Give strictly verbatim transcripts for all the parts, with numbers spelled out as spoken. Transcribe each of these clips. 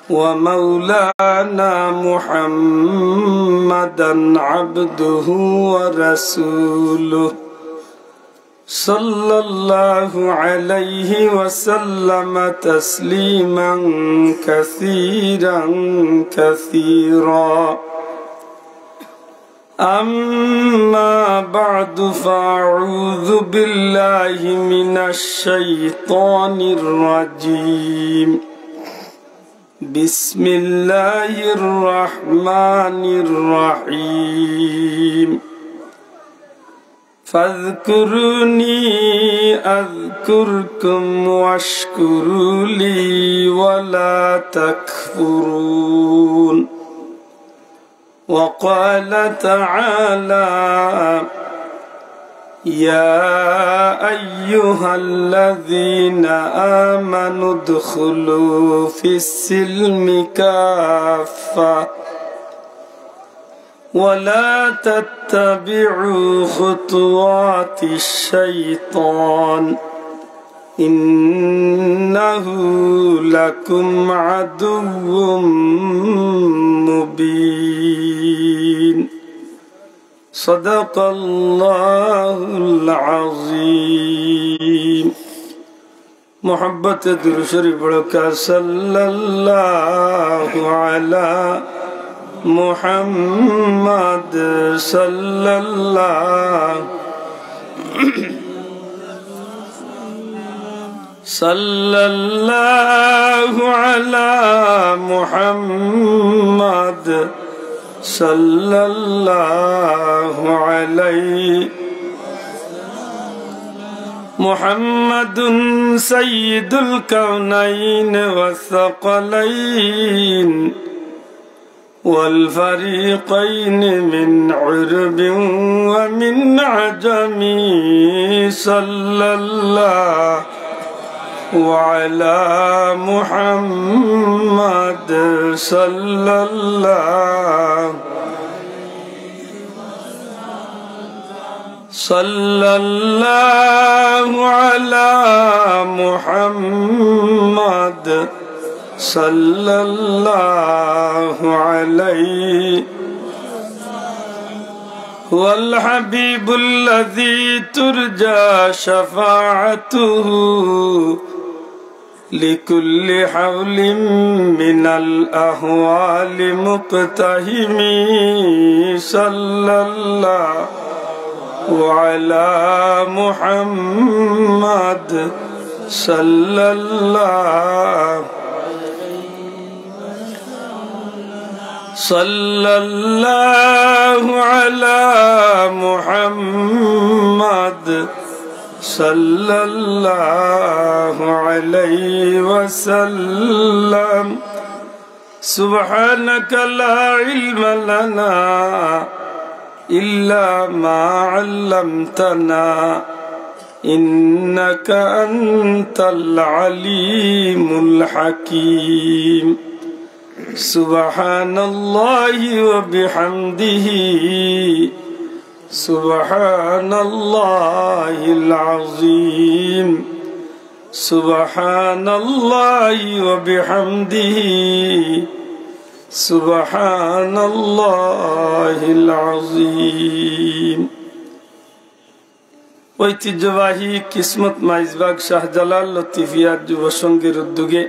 ومولانا محمدا عبده ورسوله، صلى الله عليه وسلم تسليما كثيرا كثيرا. أما بعد، فأعوذ بالله من الشيطان الرجيم. بسم الله الرحمن الرحيم. فاذكروني أذكركم واشكروا لي ولا تكفرون. وقال تعالى: يا أيها الذين آمنوا ادخلوا في السلم كافة ولا تتبعوا خطوات الشيطان إنه لكم عدو مبين. صدق الله العظيم. محبت درود شریف پڑھو کہ صلی اللہ علی محمد، صلی اللہ صلى الله على محمد، صلى الله عليه. محمد سيد الكونين والثقلين والفريقين من عرب ومن عجم، صلى الله على محمد، صلى الله صلى الله على محمد، صلى الله عليه. هو الحبيب الذي ترجى شفاعته لكل حول من الأهوال مقتحم، صلى الله على محمد، صلى الله صلى الله على محمد، صلى الله عليه وسلم. سبحانك لا علم لنا إلا ما علمتنا إنك أنت العليم الحكيم. سبحان الله وبحمده، سبحان الله العظيم، سبحان الله وبحمده، سبحان الله العظيم. ঐতিহ্যবাহী কিসমত মাইজবাগ শাহজালাল লতিফিয়া যুব সংঘের উদ্যোগে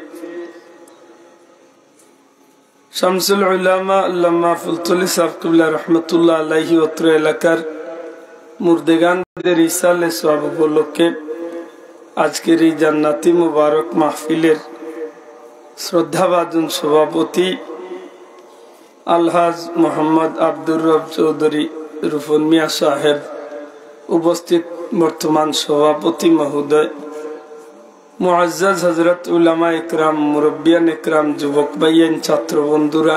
শামসুল উলামা আল্লামা ফুলতলি সাহেব কিবলা রহমতুল্লাহ আলাইহি অত্র এলাকার মুর্দেগানদের ইসালে সওয়াব উপলক্ষে আজকের এই জান্নাতি মুবারক মাহফিলের শ্রদ্ধাভাজন সভাপতি আলহাজ মোহাম্মদ আব্দুর রব চৌধুরী রুফন মিয়া সাহেব, উপস্থিত বর্তমান সভাপতি মহোদয়, মুআজ্জাজ হযরত উলামা একরাম, মুরব্বিয়ান একরাম, যুবক ভাইয়াইন, ছাত্র বন্ধুরা,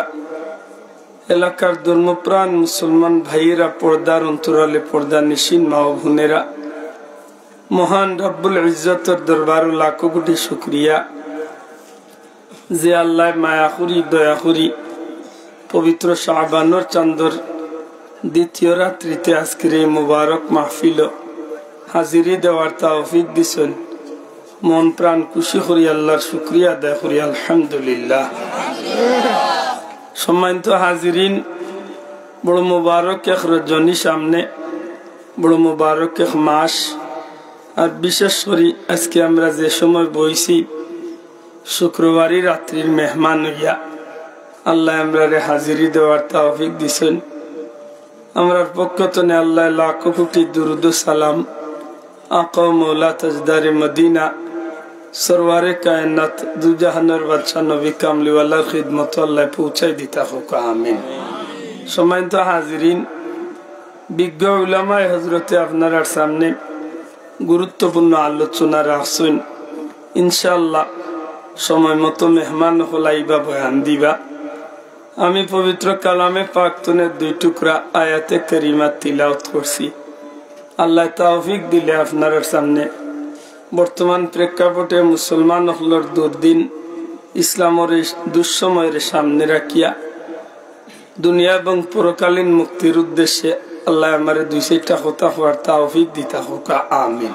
এলাকার ধর্মপ্রাণ মুসলমান ভাইয়েরা, পর্দার অন্তরালে পর্দানিশীন মা ও বোনেরা, মহান রব্বুল ইজ্জতর দরবারো লাখো কোটি শুকরিয়া যে আল্লায় মায়া করি, দয়া করি পবিত্র শাবানর চান্দর দ্বিতীয় রাত্রিতে আজকের এই মুবারক মাহফিলো হাজিরি দেওয়ার তৌফিক দিছইন। মন প্রাণ খুশি করি আল্লাহর শুকরিয়া আদায় করি, আলহামদুলিল্লাহ। সম্মানিত হাজিরিন, বড় মোবারক এক রজনী সামনে, বড় মোবারক এক মাস। আর বিশেষ করি আজকে আমরা যে সময় বইছি, শুক্রবারই রাত্রির মেহমান অইয়া আল্লাহ আমরারে হাজিরি দেওয়ার তৌফিক দিছেন। আমরার পক্ষ তনে আল্লাহ লাখো কোটি দুরুদ ও সালাম আকা ও মৌলা তাজদারে মদিনা সরওয়ারে কায়নাত দুজাহানর বাদশা নবী কামলিওয়ালার খিদমত আল্লাহ পৌঁছাই দিতা হোক, আমিন। সম্মানিত হাজিরিন, বিজ্ঞ উলামায়ে হজরতে আপনারার সামনে গুরুত্বপূর্ণ আলোচনা রাখছইন। ইনশাআল্লাহ সময় মতো মেহমান অকল আইবা, বয়ান দিবা। আমি পবিত্র কালামে পাক তনে দুই টুকরা আয়াতে কারিমা তিলাওয়াত করছি। আল্লাহ তৌফিক দিলে আপনারার সামনে বর্তমান প্রেক্ষাপটে মুসলমান অকলর দুর্দিন, ইসলামর এই দুঃসময়রে সামনে রাখিয়া দুনিয়া এবং পরকালীন মুক্তির উদ্দেশ্যে আল্লাহ আমারে দুই চাইরটা কথা কওয়ার তৌফিক দিতা হোক, আমিন।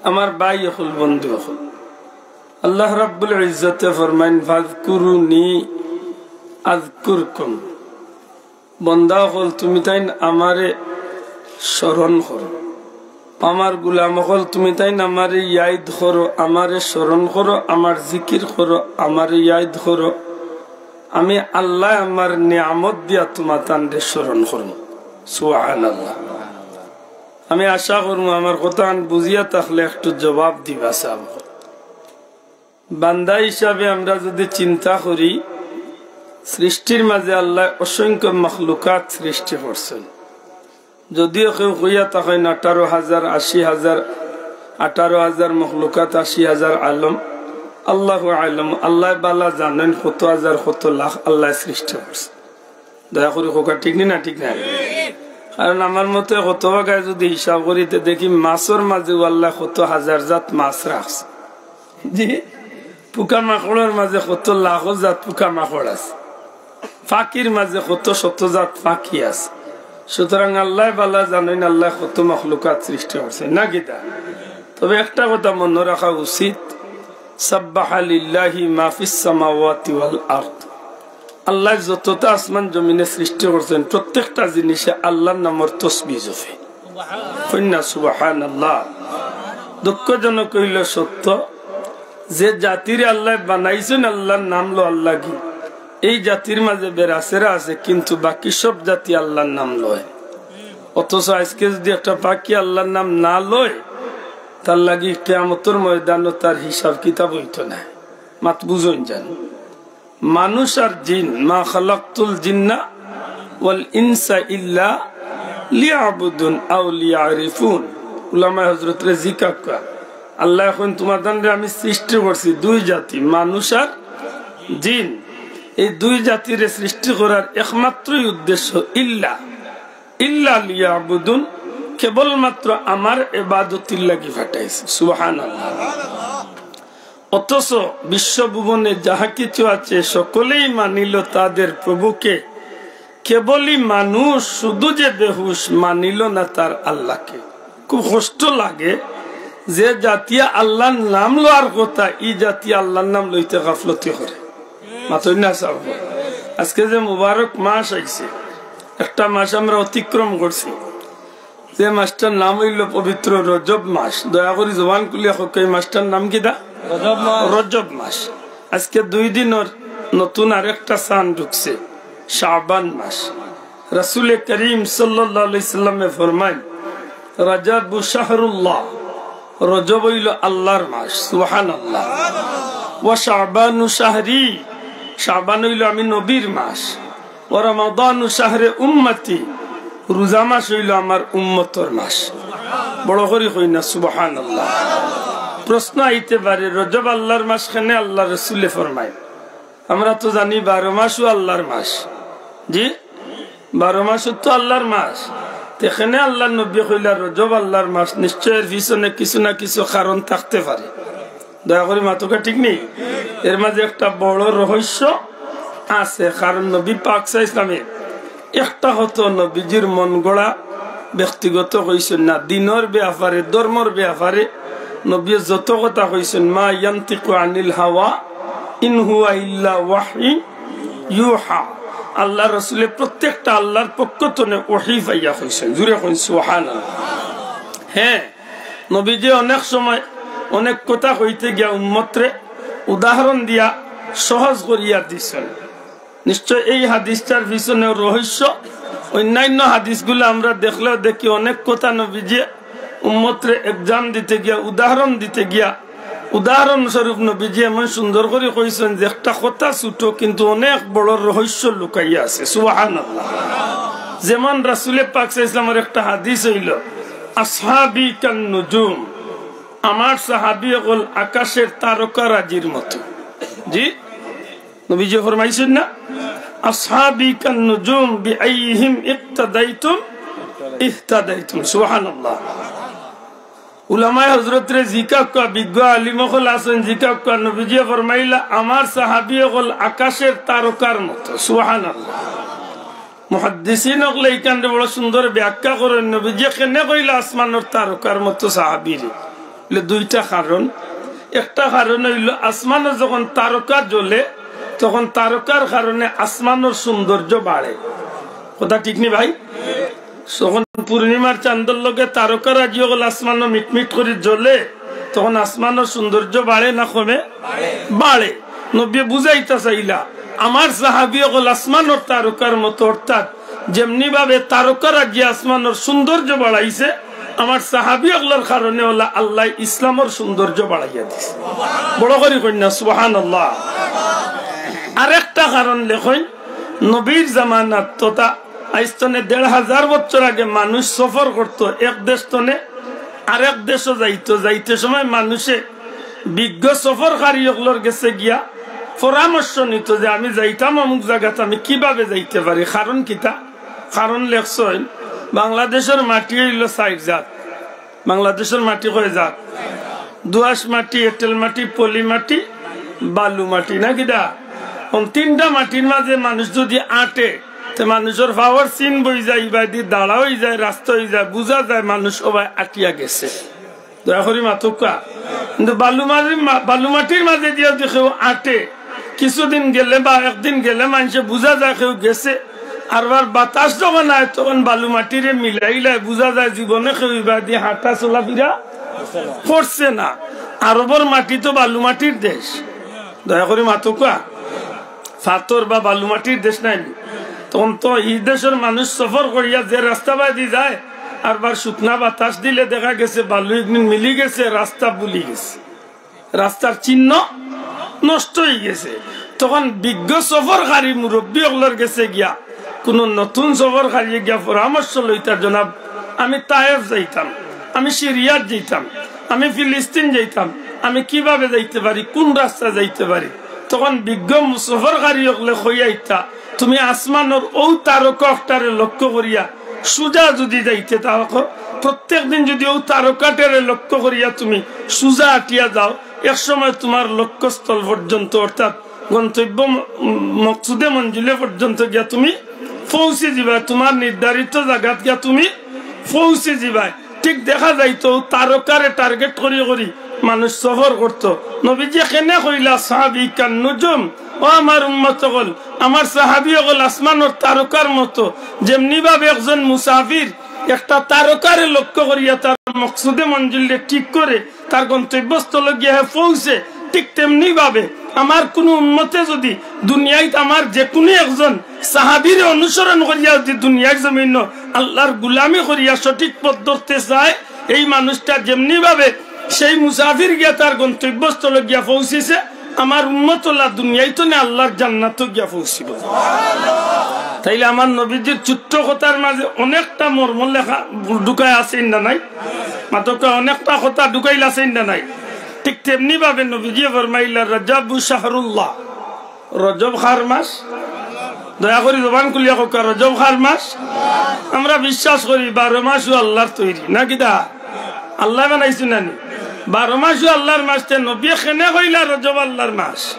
আমার ভাই অকল, বন্ধু অকল, আল্লাহ রাব্বুল ইজ্জতে ফরমাইন, "ফাযকুরুনি আযকুরকুম।" বন্দা অকল, তুমি তাইন আমারে স্মরণ করো। আমার গুলাম অকল, তুমি তাইন আমারে ইয়াদ করো, আমারে স্মরণ করো, আমার জিকির করো, আমারে ইয়াদ করো। আমি আল্লাহ আমার নিয়ামত দিয়া তুমাতানরে স্মরণ করমু। সুবহানাল্লাহ। আমি আশা করমু আমার কথাখান বুঝিয়া থাকলে একটু জবাব দিবা সাব। বান্দা হিসাবে আমরা যদি চিন্তা করি, সৃষ্টির মাঝে আল্লাহ অসংখ্য মখলুকাত সৃষ্টি করছেন। যদিও কেউ কইয়া থাকইন আঠারো হাজার, আশি হাজার, আঠারো হাজার মখলুকাত, আশি হাজার আলম, আল্লাহু আলম, আল্লাহ বালা জানইন কত হাজার, কত লাখ আল্লাহ সৃষ্টি করছে। দয়া করি কউক্কা, ঠিক নি না? ঠিক না? কারণ আমার মতে কত বাগায় যদি হিসাব করি, তে দেখি মাছর মাঝেও আল্লাহ কত হাজার জাত মাছ রাখছে। জি, পোকা মাকড়র মাঝে কত লাখো জাত পোকা মাকড় আছে, পাখির মাঝে কত শত জাত পাখি আছে। সুতরাং আল্লাহ বালা জানইন আল্লাহ কত মখলুকাত সৃষ্টি করছে, না কিতা? তবে একটা কথা মনো রাখা উচিত, "সাব্বাহা লিল্লাহি মা ফিস সামাওয়াতি ওয়াল আরদ।" আল্লাহ যতটা আসমান জমিনে সৃষ্টি করছেন, প্রত্যেকটা জিনিসে আল্লাহর নামর তসবিহ জপে। কইন না সুবহানাল্লাহ। দুঃখজনক অইলো সত্য, যে জাতিরে আল্লাহ বানাইছেন আল্লাহর নাম লওয়ার লাগি, এই জাতির মাঝে বেড়াছেড়া আছে, কিন্তু বাকি সব জাতি আল্লাহর নাম লয়। অথচ আজকে যদি একটা পাখি আল্লাহর নাম না লয়, তার লাগি কিয়ামতর ময়দানো তার হিসাব কিতাব অইতো নায়। মাত বুঝইন জানো? মানুষ আর জিন, "মা খালাকতুল জিন্না ওয়াল ইনসা ইল্লা লিয়াবুদুন আও লিয়ারিফুন।" উলামায়ে হজরতরে জিকাক্কা, আল্লাহ কইন, "তুমাতানরে আমি সৃষ্টি করছি দুই জাতি, মানুষ আর জিন। এই দুই জাতিরে সৃষ্টি করার একমাত্রই উদ্দেশ্য ইল্লা, ইল্লা লিয়াবুদুন, কেবলমাত্র আমার ইবাদতির লাগি পাঠাইছি।" সুবহানাল্লাহ। অথচ বিশ্বভুবনে যাহা কিছু আছে, সকলেই মানিল তাদের প্রভুকে। কেবলই মানুষ শুধু যে বেহুশ, মানিল না তার আল্লাহকে। খুব কষ্ট লাগে, যে জাতিয়া আল্লাহর নাম লওয়ার কথা, ই জাতি আল্লাহর নাম লইতে গাফলতি করে। মাতইন না সাব। আজকে যে মুবারক মাস আইছে, একটা মাস আমরা অতিক্রম করছি, যে মাসটার নাম অইলো পবিত্র রজব মাস। দয়া করি জবান খুলিয়া কউক্কা, এই মাসটার নাম কিতা? রজব মাস। রজব মাস। আজকে দুই দিনর নতুন আরেকটা চান ঢুকছে, শাবান মাস। রাসূলে করিম সাল্লাল্লাহু আলাইহি সাল্লামে ফরমাইন, "রাজাবু শাহরুল্লাহ, রজব অইলো আল্লাহর মাস।" সুবহানাল্লাহ। "ওয়া শাবানু শাহরি, শাবান অইলো আমি নবীর মাস।" "ওয়া রমাদানু শাহরে উম্মতি, রোজা মাস অইলো আমার উম্মতর মাস।" বড় করি কইন না সুবহানাল্লাহ। প্রশ্ন আইতে পারে, রজব আল্লাহর মাস কেনে? আল্লাহর রাসূলে ফরমাইন, আমরা তো জানি বারো মাসও আল্লাহর মাস। জি, বারো মাসও তো আল্লাহর মাস। তে কেনে আল্লাহর নবী কইলা রজব আল্লাহর মাস, নিশ্চয় এর পিছনে কিছু না কিছু কারণ থাকতে পারে। দয়া করি মাতউক্কা, ঠিক নি? এর মাঝে একটা বড় রহস্য আছে, কারণ নবী পাক সাল্লাল্লাহু আলাইহি ওয়াসাল্লামে একটা কথা নবীজির মন গড়া ব্যক্তিগত কইছেন না, দ্বীনর ব্যাপারে, ধর্মর ব্যাপারে নবীয়ে যত কথা কইছইন, "মা ইয়ান্তিকু আনিল হাওয়া, ইন হুয়া ইল্লা ওয়াহয়ুন ইউহা।" আল্লাহর রসুলে প্রত্যেকটা আল্লাহর পক্ষ তনে ওহী পাইয়া কইছইন। জুরে কইন সুবহানাল্লাহ। হ্যাঁ, নবীজি অনেক সময় অনেক কথা কইতে গিয়া উম্মতরে উদাহরণ দিয়া সহজ করিয়া দিছইন। নিশ্চয় এই হাদিসটার পিছনে রহস্য। অন্যান্য হাদিসগুলো আমরা দেখলেও দেখি অনেক কথা নবীজি উম্মতরে এক্সাম দিতে গিয়া, উদাহরণ দিতে গিয়া, উদাহরণস্বরূপ নবীজি এমন সুন্দর করি কইছইন যে একটা কথা ছোট কিন্তু অনেক বড় রহস্য লুকাইয়া আছে। সুবহানাল্লাহ। যেমন রাসুলে পাক সাল্লাল্লাহু আলাইহি ওয়াসাল্লামের একটা হাদিস অইলো, "আসহাবি কান নুজুম", আমার সাহাবী অকল আকাশের তারকারাজির মতো। জি, নবীজি ফরমাইছইন না, "আসহাবি কান নুজুম বিআইয়িহিম ইক্তাদাইতুম ইহতাদাইতুম।" সুবহানাল্লাহ। উলামায়ে হযরতরে জিকাউক্কা, বিজ্ঞ আলিম অকল আছইন, জিকাউক্কা, নবীজি ফরমাইলা, "আমার সাহাবী অকল আকাশের তারকার মতো।" সুবহানাল্লাহ। মুহাদ্দিসিন অকলে ইখানরে বড় সুন্দর ব্যাখ্যা করইন, নবীজি কেনে কইলা আসমানর তারকার মতো সাহাবীরে? অইলো দুইটা কারণ। একটা কারণ অইলো আসমানো যখন তারকা জ্বলে, তখন তারকার কারণে আসমানর সৌন্দর্য বাড়ে। কথা ঠিক নি ভাই? যখন পূর্ণিমার চান্দর লগে তারকারাজি অকল আসমানো মিটমিট করি জ্বলে, তখন আসমানর সৌন্দর্য বাড়ে না কমে? বাড়ে। নবীয়ে বুঝাইতা চাইলা, আমার সাহাবী অকল আসমানর তারকার মতো, অর্থাৎ যেমনি ভাবে তারকারাজি আসমানর সৌন্দর্য বাড়াইছে, আমার সাহাবী অকলর কারণে অলা আল্লায় ইসলামর সৌন্দর্য বাড়াইয়া দিছে। বড় করি কইন না, সুবহানাল্লাহ। আরেকটা কারণ লেখইন, নবীর জামানাত তথা আইজ তনে দেড় হাজার বছর আগে মানুষ সফর করতো এক দেশ তনে আরেক দেশো যাইতো, যাইতে সময় মানুষে বিজ্ঞ সফরকারী অকলর গেছে গিয়া পরামর্শ নিতো যে আমি যাইতাম অমুক জাগাত, আমি কিভাবে যাইতে পারি, কারণ কিতা? কারণ লেখছইন, বাংলাদেশর মাটি অইলো চাইর জাত। বাংলাদেশর মাটি কয় জাত? দোআঁশ মাটি, এঁটেল মাটি, পলি মাটি, বালু মাটি, না কিতা? অখন তিনটা মাটির মাঝে মানুষ যুদি আটে, তে মানুষর পাওর চিন বই যায়, ইবাদি দাঁড়া অই যায়, রাস্তা অই যায়, বুঝা যায় মানুষ অবায় আটিয়া গেছে। দয়া করি মাতুক্কা। কিন্তু বালু মাটির মা-, বালু মাটির মাঝে দিয়া যুদি কেউ আটে, কিছুদিন গেলে বা একদিন গেলে মানষে বুঝা যায় কেউ গেছে। আর বার বাতাস যখন আয়, তখন বালু মাটিরে মিলাইলায় বুঝা যায় জীবনে কেউ ইবাদি হাঁটা চলাফিরা করছে না। আরবর মাটি তো বালু মাটির দেশ। দয়া করি মাতুক্কা। পাথর বা বালু মাটির দেশ নায় নি? তখন তো ই দেশর মানুষ সফর করিয়া যে রাস্তা বায়দি যায়, আর বার শুকনা বাতাস দিলে দেখা গেছে বালু একদিন মিলি গেছে, রাস্তা ভুলি গেছে, রাস্তার চিহ্ন নষ্ট অই গেছে। তখন বিজ্ঞ সফরকারী মুরব্বী অকলর গেছে গিয়া, কুনু নতুন সফরকারী গিয়া পরামর্শ লইতা, "জনাব, আমি তায়েফ যাইতাম, আমি সিরিয়াত যাইতাম, আমি ফিলিস্তিন যাইতাম, আমি কিভাবে যাইতে পারি, কুন রাস্তা যাইতে পারি?" তখন বিজ্ঞ সফরকারী অকলে কইয়া আইতা, "তুমি আসমানর অউ তারকা অকটারে লক্ষ্য করিয়া সুজা যুদি যাইতে থাকো, প্রত্যেক দিন যুদি অউ তারকাটারে লক্ষ্য করিয়া তুমি সুজা আটিয়া যাও, এক সময় তুমার লক্ষ্যস্থল পর্যন্ত, অর্থাৎ গন্তব্য ম-, মকসুদে মঞ্জিলে পর্যন্ত গিয়া তুমি পৌঁছি যিবায়, তুমার নির্ধারিত জাগাত গিয়া তুমি পৌঁছি যিবায়।" ঠিক দেখা যাইতো তারকারে টার্গেট করি করি মানুষ সফর করতো। নবীজি কেনে কইলা, "সাহাবি কান নুজুম", ও আমার উম্মত অকল, আমার সাহাবী অকল আসমানর তারকার মতো। যেমনি ভাবে একজন মুসাফির একটা তারকারে লক্ষ্য করিয়া তার মকসুদে মঞ্জিলরে ঠিক করে, তার গন্তব্যস্থলে গিয়া হে পৌঁছে, ঠিক তেমনি ভাবে আমার কুনু উম্মতে যুদি দুনিয়াইত আমার যেকুনু একজন সাহাবীরে অনুসরণ করিয়া যুদি দুনিয়ার জমিনো আল্লার গুলামি করিয়া সঠিক পথ ধরতে চায়, এই মানুষটা যেমনি ভাবে সেই মুসাফির গিয়া তার গন্তব্যস্থলে গিয়া পৌঁছিছে, আমার উম্মত অকল দুনিয়াইত নে আল্লার জান্নাতো গিয়া পৌঁছিবো। তাইলে আমার নবীজির ছোট্ট কথার মাঝে অনেকটা মর্ম লেখা ঢুকাইল আছে না নাই? মাতকা অনেকটা কথা ঢুকাইল আছে না নাই? ঠিক তেমনি ভাবে নবীজি ফরমাইলা, "রজবু শাহরুল্লাহ।" রজব কার মাস? দয়া করি জবান খুলিয়া কউক্কা, রজব কার মাস? আমরা বিশ্বাস করি বারো মাসও আল্লার তৈরি, না কিতা? আল্লায় বানাইছইন না নি? বারো মাসও আল্লার মাস, তে নবীয়ে কেনে কইলা রজব আল্লার মাস?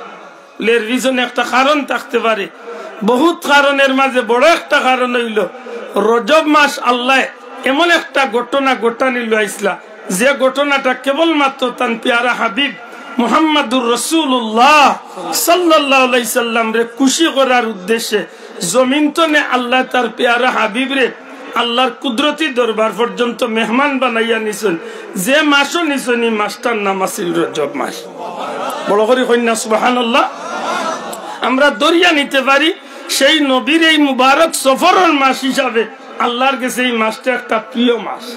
এর পিছনে একটা কারণ থাকতে পারে, বহুত কারণের মাঝে বড় একটা কারণ অইলো রজব মাস আল্লায় এমন একটা ঘটনা ঘটানি লইয়া আইছলা, যে ঘটনাটা কেবলমাত্র তান পেয়ারা হাবিব মুহাম্মাদুর রাসূলুল্লাহ সাল্লাল্লাহু আলাইহি সাল্লামরে খুশি করার উদ্দেশ্যে জমিন তনে আল্লায় তার পেয়ারা হাবিবরে আল্লার কুদরতি দরবার পর্যন্ত মেহমান বানাইয়া নিছইন, যে মাসও নিছইন, ই মাসটার নাম আছিল রজব মাস। বড় করি কইন না সুবহানাল্লাহ। আমরা ধরিয়া নিতে পারি, সেই নবীর এই মুবারক সফরর মাস হিসাবে আল্লার গেছে এই মাসটা একটা প্রিয় মাস।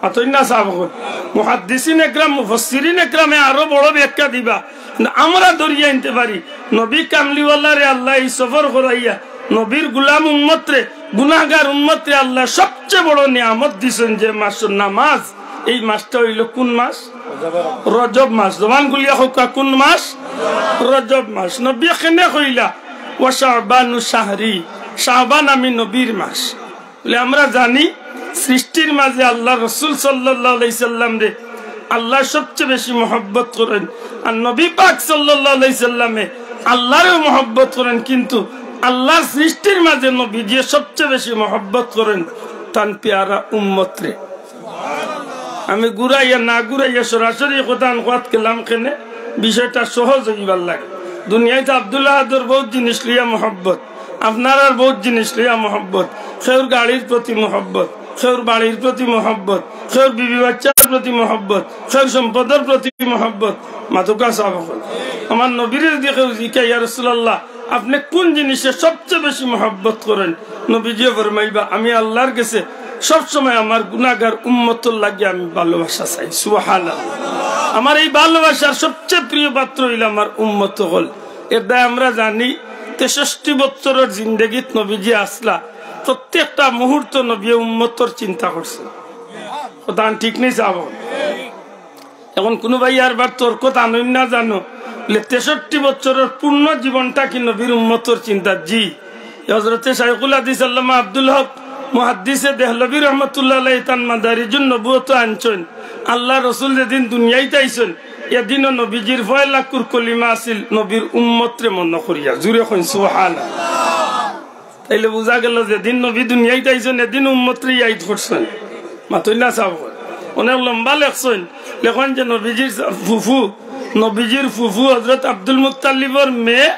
মাতইন না সাব অকল। মুহাদ্দিসিন একরাম, মুফাসসিরিন একরামে আরো বড় ব্যাখ্যা দিবা। কিন্তু আমরা ধরিয়া নিতে পারি, নবী কামলিওয়ালারে আল্লায় এই সফর করাইয়া নবীর গুলাম উম্মতরে, গুনাহগার উম্মতরে আল্লায় সবচেয়ে বড় নিয়ামত দিছইন যে মাসর নামাজ। এই মাসটা অইলো কুন মাস? রজব মাস। জবান খুলিয়া কউক্কা, কুন মাস? রজব মাস। নবীয়ে কেনে কইলা, "ওয়া শাবানু শাহরি", শাবান আমি নবীর মাস। বলে, আমরা জানি সৃষ্টির মাঝে আল্লার রসুল সাল্লাল্লাহু আলাইহি সাল্লামরে আল্লায় সবচেয়ে বেশি মহব্বত করইন, আর নবী পাক সাল্লাল্লাহু আলাইহি সাল্লামে আল্লারেও মহব্বত করইন, কিন্তু আল্লার সৃষ্টির মাঝে নবীজিয়ে সবচেয়ে বেশি মহব্বত করইন তান পেয়ারা উম্মতরে। আমি ঘুরাইয়া না ঘুরাইয়া সরাসরি কথা আন কওয়াত গেলাম কেনে, বিষয়টা সহজ অইবার লাগে। দুনিয়াত আব্দুল আহাদর বউত জিনিস লইয়া মহব্বত, আপনারার বউত জিনিস লইয়া মহব্বত, কেউর গাড়ির প্রতি মহব্বত, কেউর বাড়ির প্রতি মহব্বত, কেউর বিবি বাচ্চার প্রতি মহব্বত, কেউর সম্পদর প্রতি মহব্বত। মাতউক্কা সাব অকল। আমার নবীরে যদি কেউ জিকায়, "ইয়া রাসূলুল্লাহ, আপনে কুন জিনিসে সবচেয়ে বেশি মহব্বত করইন?" নবীজিয়ে ফরমাইবা, "আমি আল্লার গেছে সবসময় আমার গুনাহগার উম্মতর লাগি আমি ভালোবাসা চাই।" সুবহানাল্লাহ। আমার এই ভালোবাসার সবচেয়ে প্রিয় পাত্র অইলা আমার উম্মত অকল। এর দায় আমরা জানি, তেষট্টি বছরর জিন্দেগিত নবীজি আছলা, প্রত্যেকটা মুহূর্ত নবীয়ে উম্মতর চিন্তা করছইন। কথা ঠিক নি সাব অকল? এখন কুনু ভাইয়ে আরবার তর্ক টানইন না জানো, বলে, তেষট্টি বছরর পূর্ণ জীবনটা কি নবীর উম্মতর চিন্তা? জি। হজরতে শাইখুল হাদিস আল্লামা আব্দুল হক মুহাদ্দিসে দেহলভী রহমতুল্লাহ আলাইহি তান মাদারিজুন নবুয়ত আনছইন, আল্লার রসুল যেদিন দুনিয়াত আইছইন, এদিনও নবীজির পয়লা কুর কলিমা আছিল নবীর উম্মতরে মনো করিয়া। জুরে কইন সুবহানাল্লাহ। তাইলে বুঝা গেল, যেদিন নবী দুনিয়াত আইছইন, এদিন উম্মতরে ইয়াদ করছইন। মাতইন না সাব অকল। অনেক লম্বা লেখছইন, লেখইন যে নবীজির ফুফু, নবীজির ফুফু হজরত আব্দুল মুত্তালিবর মেয়ে,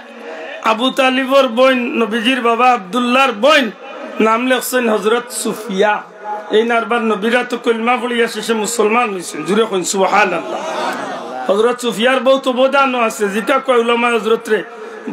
আবু তালিবর বইন, নবীজির বাবা আব্দুল্লাহর বইন, নাম লেখছইন হজরত সুফিয়া। এইন আরবার নবীর আতো কলিমা পড়িয়া শেষে মুসলমান অইছইন। জুরে কইন সুবহানাল্লাহ। হজরত সুফিয়ার বউত অবদানও আছে, জিকাউক্কা উলামায়ে হজরতরে।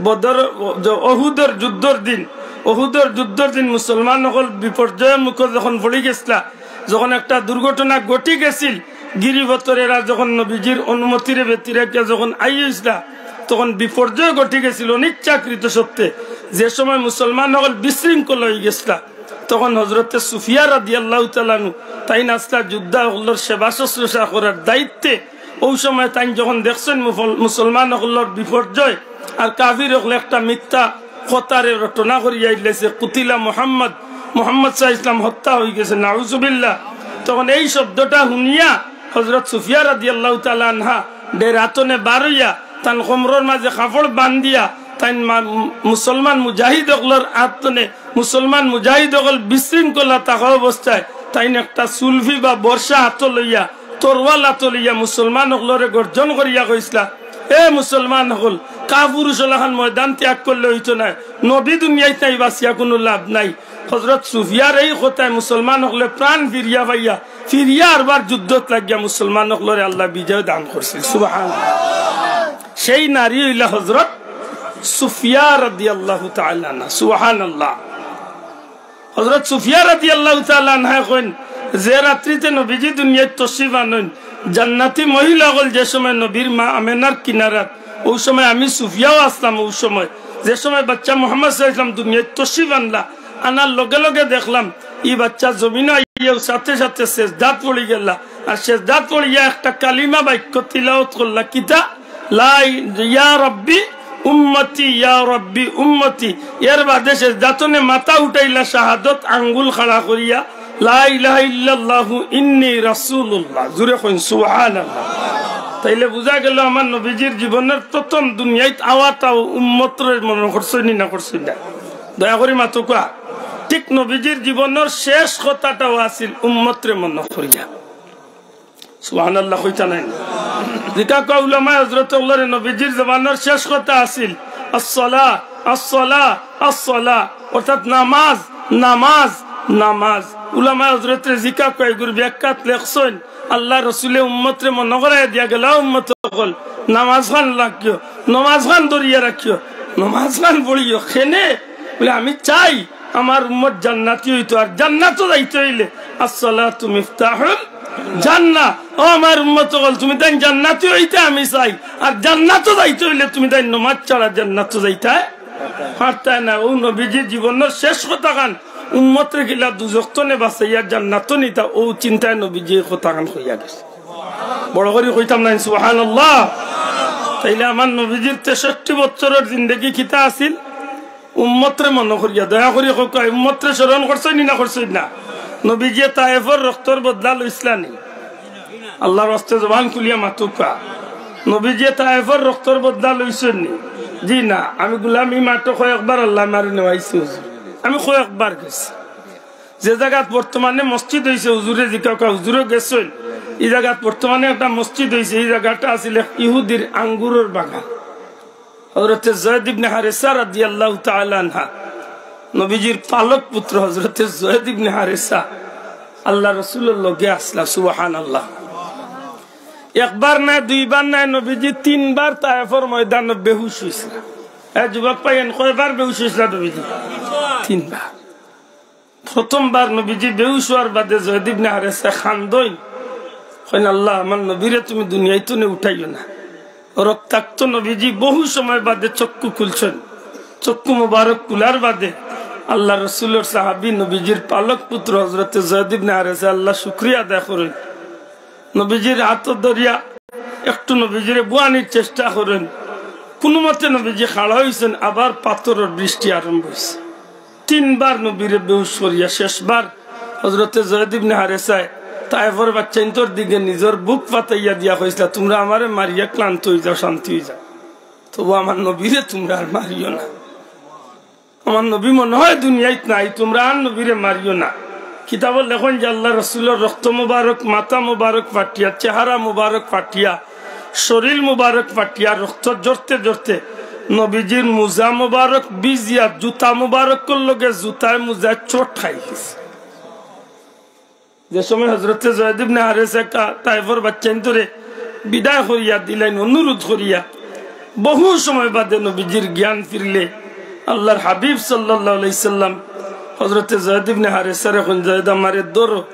বদর, অহুদর যুদ্ধর দিন, অহুদর যুদ্ধর দিন মুসলমান অকল বিপর্যয়র মুখো যখন পড়ি গেছলা, যখন একটা দুর্ঘটনা ঘটি গেছিল, গিরিপথর এরা যখন নবীজির অনুমতিরে ব্যতিরেকে যখন আইছলা, তখন বিপর্যয় ঘটি গেছিল অনিচ্ছাকৃত সত্ত্বে। যে সময় মুসলমান অকল বিশৃঙ্খল অই গেছলা, তখন হজরতে সুফিয়া রাদিয়াল্লাহু তাআলা আনহু তাইন আছলা যোদ্ধা অকলর সেবা শুশ্রূষা করার দায়িত্বে। অউ সময় তাইন যখন দেখছইন মুফল-, মুসলমান অকলর বিপর্যয়, আর কাফির অকলে একটা মিথ্যা কথারে রটনা করিয়া ইলাইছে, "কুতিলা মুহাম্মদ", মুহাম্মদ সাল্লাল্লাহু আলাইহি ওয়াসাল্লাম হত্যা অই গেছে, নাউজুবিল্লাহ। তখন এই শব্দটা হুনিয়া হজরত সুফিয়া রাদিয়াল্লাহু তাআলা আনহা ডেরা তনে বার অইয়া তান কোমরর মাঝে কাপড় বান্ধিয়া তাইন মা-, মুসলমান মুজাহিদ অকলর আত তনে মুসলমান মুজাহিদ অকল বিশৃঙ্খলা থাকা অবস্থায় তাইন একটা সুলফি বা বর্শা আতো লইয়া, তরোয়াল আতো লইয়া মুসলমান অকলরে গর্জন করিয়া কইছলা, "এ মুসলমান অকল, কাপুরুষ অলাখান ময়দান ত্যাগ করলে অইতো নায়, নবী দুনিয়াত নাই, বাঁচিয়া কুনু লাভ নাই।" হজরত সুফিয়ার এই কথায় মুসলমান অকলে প্রাণ ফিরিয়া পাইয়া, ফিরিয়া আরবার যুদ্ধত লাগিয়া মুসলমান অকলরে আল্লায় বিজয় দান করছিল। সুবহানাল্লাহ। সেই নারী অইলা হজরত সুফিয়া রাদিয়াল্লাহু তাআলা আনহা। সুবহানাল্লাহ। হজরত সুফিয়া রাদিয়াল্লাহু তাআলা আনহায় কইন, যে রাত্রিতে নবীজি দুনিয়াত তশরিফ আনইন, জান্নাতি মহিলা অকল যে সময় নবীর মা আমেনার কিনারাত, অউ সময় আমি সুফিয়াও আছলাম। অউ সময়, যে সময় বাচ্চা মুহাম্মদ সাল্লাল্লাহু আলাইহি ওয়াসাল্লাম দুনিয়াত তশরিফ আনলা, আনার লগে লগে দেখলাম ই বাচ্চা জমিনো আইয়াউ সাথে সাথে সেজদাত পড়ি গেলা, আর সেজদাত পড়িয়া একটা কালিমা বাক্য তিলাওয়াত করলা, কিতা? লা ই-, ইয়া রাব্বি উম্মতি, ইয়া রাব্বি উম্মতি। এর বাদে সেজদা তনে মাথা উঠাইলা শাহাদত আঙ্গুল খাড়া করিয়া, লা ইলাহা ইল্লাল্লাহু ইন্নী রাসূলুল্লাহ। জুরে কইন সুবহানাল্লাহ। তাইলে বুঝা গেল আমার নবীজির জীবনর প্রথম দুনিয়াত আওয়াটাও উম্মতরে মনো করছইন নি না করছইন না? দয়া করি মাতউক্কা। ঠিক নবীজির জীবনর শেষ কথাটাও আছিল উম্মতরে মনো করিয়া। সুবহানাল্লাহ কইতা নায় নি? জিকাউক্কা উলামায়ে হযরত অকলরে, নবীজির জবানর শেষ কথা আছিল, "আসসালা, আসসালা, আসসালা", অর্থাৎ নামাজ, নামাজ, নামাজ। উলামায়ে হযরতরে জিকাউক্কা, ইগুর ব্যাখ্যাত লেখছইন, আল্লার রসুলে উম্মতরে মনো করাইয়া দিয়া গেলা, "উম্মত অকল, নামাজ খান রাখিও, নামাজ খান ধরিয়া রাখিও, নামাজ খান পড়িও।" কেনে? বলে, "আমি চাই আমার উম্মত জান্নাতি অইতো, আর জান্নাতো যাইতে অইলে আসসালাতু মিফতাহুল জান্নাহ।" ও আমার উম্মত অকল, তুমিতাইন জান্নাতি অইতা আমি চাই, আর জান্নাতো যাইতে অইলে তুমিতাইন নমাজ ছাড়া জান্নাতো যাইতায় পারতায় না। অউ নবীজির জীবনর শেষ কথা খান, উম্মতরে কিলা দুজখ তনে বাঁচাইয়া জান্নাতো নিতা, অউ চিন্তায় নবীজিয়ে কথা খান কইয়া গেছে। বড় করি কইতাম নায় নি, সুবহানাল্লাহ। তাইলে আমার নবীজির তেষট্টি বছরর জিন্দেগি কিতা আছিল? উম্মতরে মনো করিয়া, দয়া করি কউক্কা, উম্মতরে স্মরণ করছইন নি না করছইন না? নবীজিয়ে তায়েফর রক্তর বদলা লইছলা নি? আল্লার ওয়াস্তে জবান খুলিয়া মাতউক্কা। নবীজিয়ে তায়েফর রক্তর বদলা লইছইন নি? জি না। আমি গুলাম ই মাঠো কয়েকবার আল্লায় আমারে নেওয়াইছে হুজুর, আমি কয়েকবার গেছি। যে জাগাত বর্তমানে মসজিদ অইছে, হুজুরে জিকাউক্কা, হুজুরও গেছইন, ই জাগাত বর্তমানে একটা মসজিদ অইছে, ই জাগাটা আছিল এক ইহুদির আঙ্গুরর বাগান। হযরতে যায়েদ ইবনে হারেসা রাদিয়াল্লাহু তাআলা আনহা, নবীজির পালক পুত্র হযরতে যায়েদ ইবনে হারেসা আল্লার রসুলর লগে আছলা। সুবহানাল্লাহ। একবার নায়, দুইবার নায়, নবীজি তিনবার তায়েফর ময়দানো বেহুশ অইছলা। এ যুবক ভাইয়াইন, কয়বার বেহুশ অইছলা নবীজি? তিনবার। প্রথমবার নবীজি বেহুশ অওয়ার বাদে যায়েদ ইবনে হারেসায় কান্দইন, কইন, "আল্লাহ, আমার নবীরে তুমি দুনিয়াইত তনে উঠাইও না।" রক্তাক্ত নবীজি বহু সময় বাদে চক্ষু খুলছইন। চক্ষু মুবারক খুলার বাদে আল্লার রসুলর সাহাবী, নবীজির পালক পুত্র হযরতে যায়েদ ইবনে হারেসায় আল্লার শুকরিয়া আদায় করইন। নবীজির আতো ধরিয়া একটু নবীজিরে বুয়ানির চেষ্টা করইন। কুনুমতে নবীজি খাড়া অইছইন, আবার পাথরর বৃষ্টি আরম্ভ অইছে। তিনবার নবীরে বেহুশ করিয়া শেষবার হযরতে যায়েদ ইবনে হারেসায় তায়েফর বাচ্চাইন্তর দিকে নিজর বুক পাতাইয়া দিয়া কইছলা, "তুমরা আমারে মারিয়া ক্লান্ত অইযাও, শান্তি অইযাও, তবু আমার নবীরে তুমরা আর মারিও না।" আমার নবী মনো হয় দুনিয়াইত নাই, তুমরা আর নবীরে মারিও না। কিতাবো লেখইন যে আল্লার রসুলর রক্ত মুবারক, মাথা মুবারক ফাটিয়া, চেহারা মুবারক ফাটিয়া, শরীর মুবারক ফাটিয়া রক্ত ঝরতে ঝরতে নবীজির মুজা মুবারক ভিজিয়া জুতা মুবারকর লগে জুতায় মুজায় চোট খাই গেছে। যে সময় হযরতে যায়েদ ইবনে হারেসা কা-, তায়েফর বাচ্চাইন্তরে বিদায় করিয়া দিলাইন, অনুরোধ করিয়া, বহু সময় বাদে নবীজির জ্ঞান ফিরলে আল্লার হাবিব সাল্লাল্লাহু আলাইহি সাল্লাম হযরতে যায়েদ ইবনে হারেসারে কইন, "যায়েদ, আমারে ধরো।"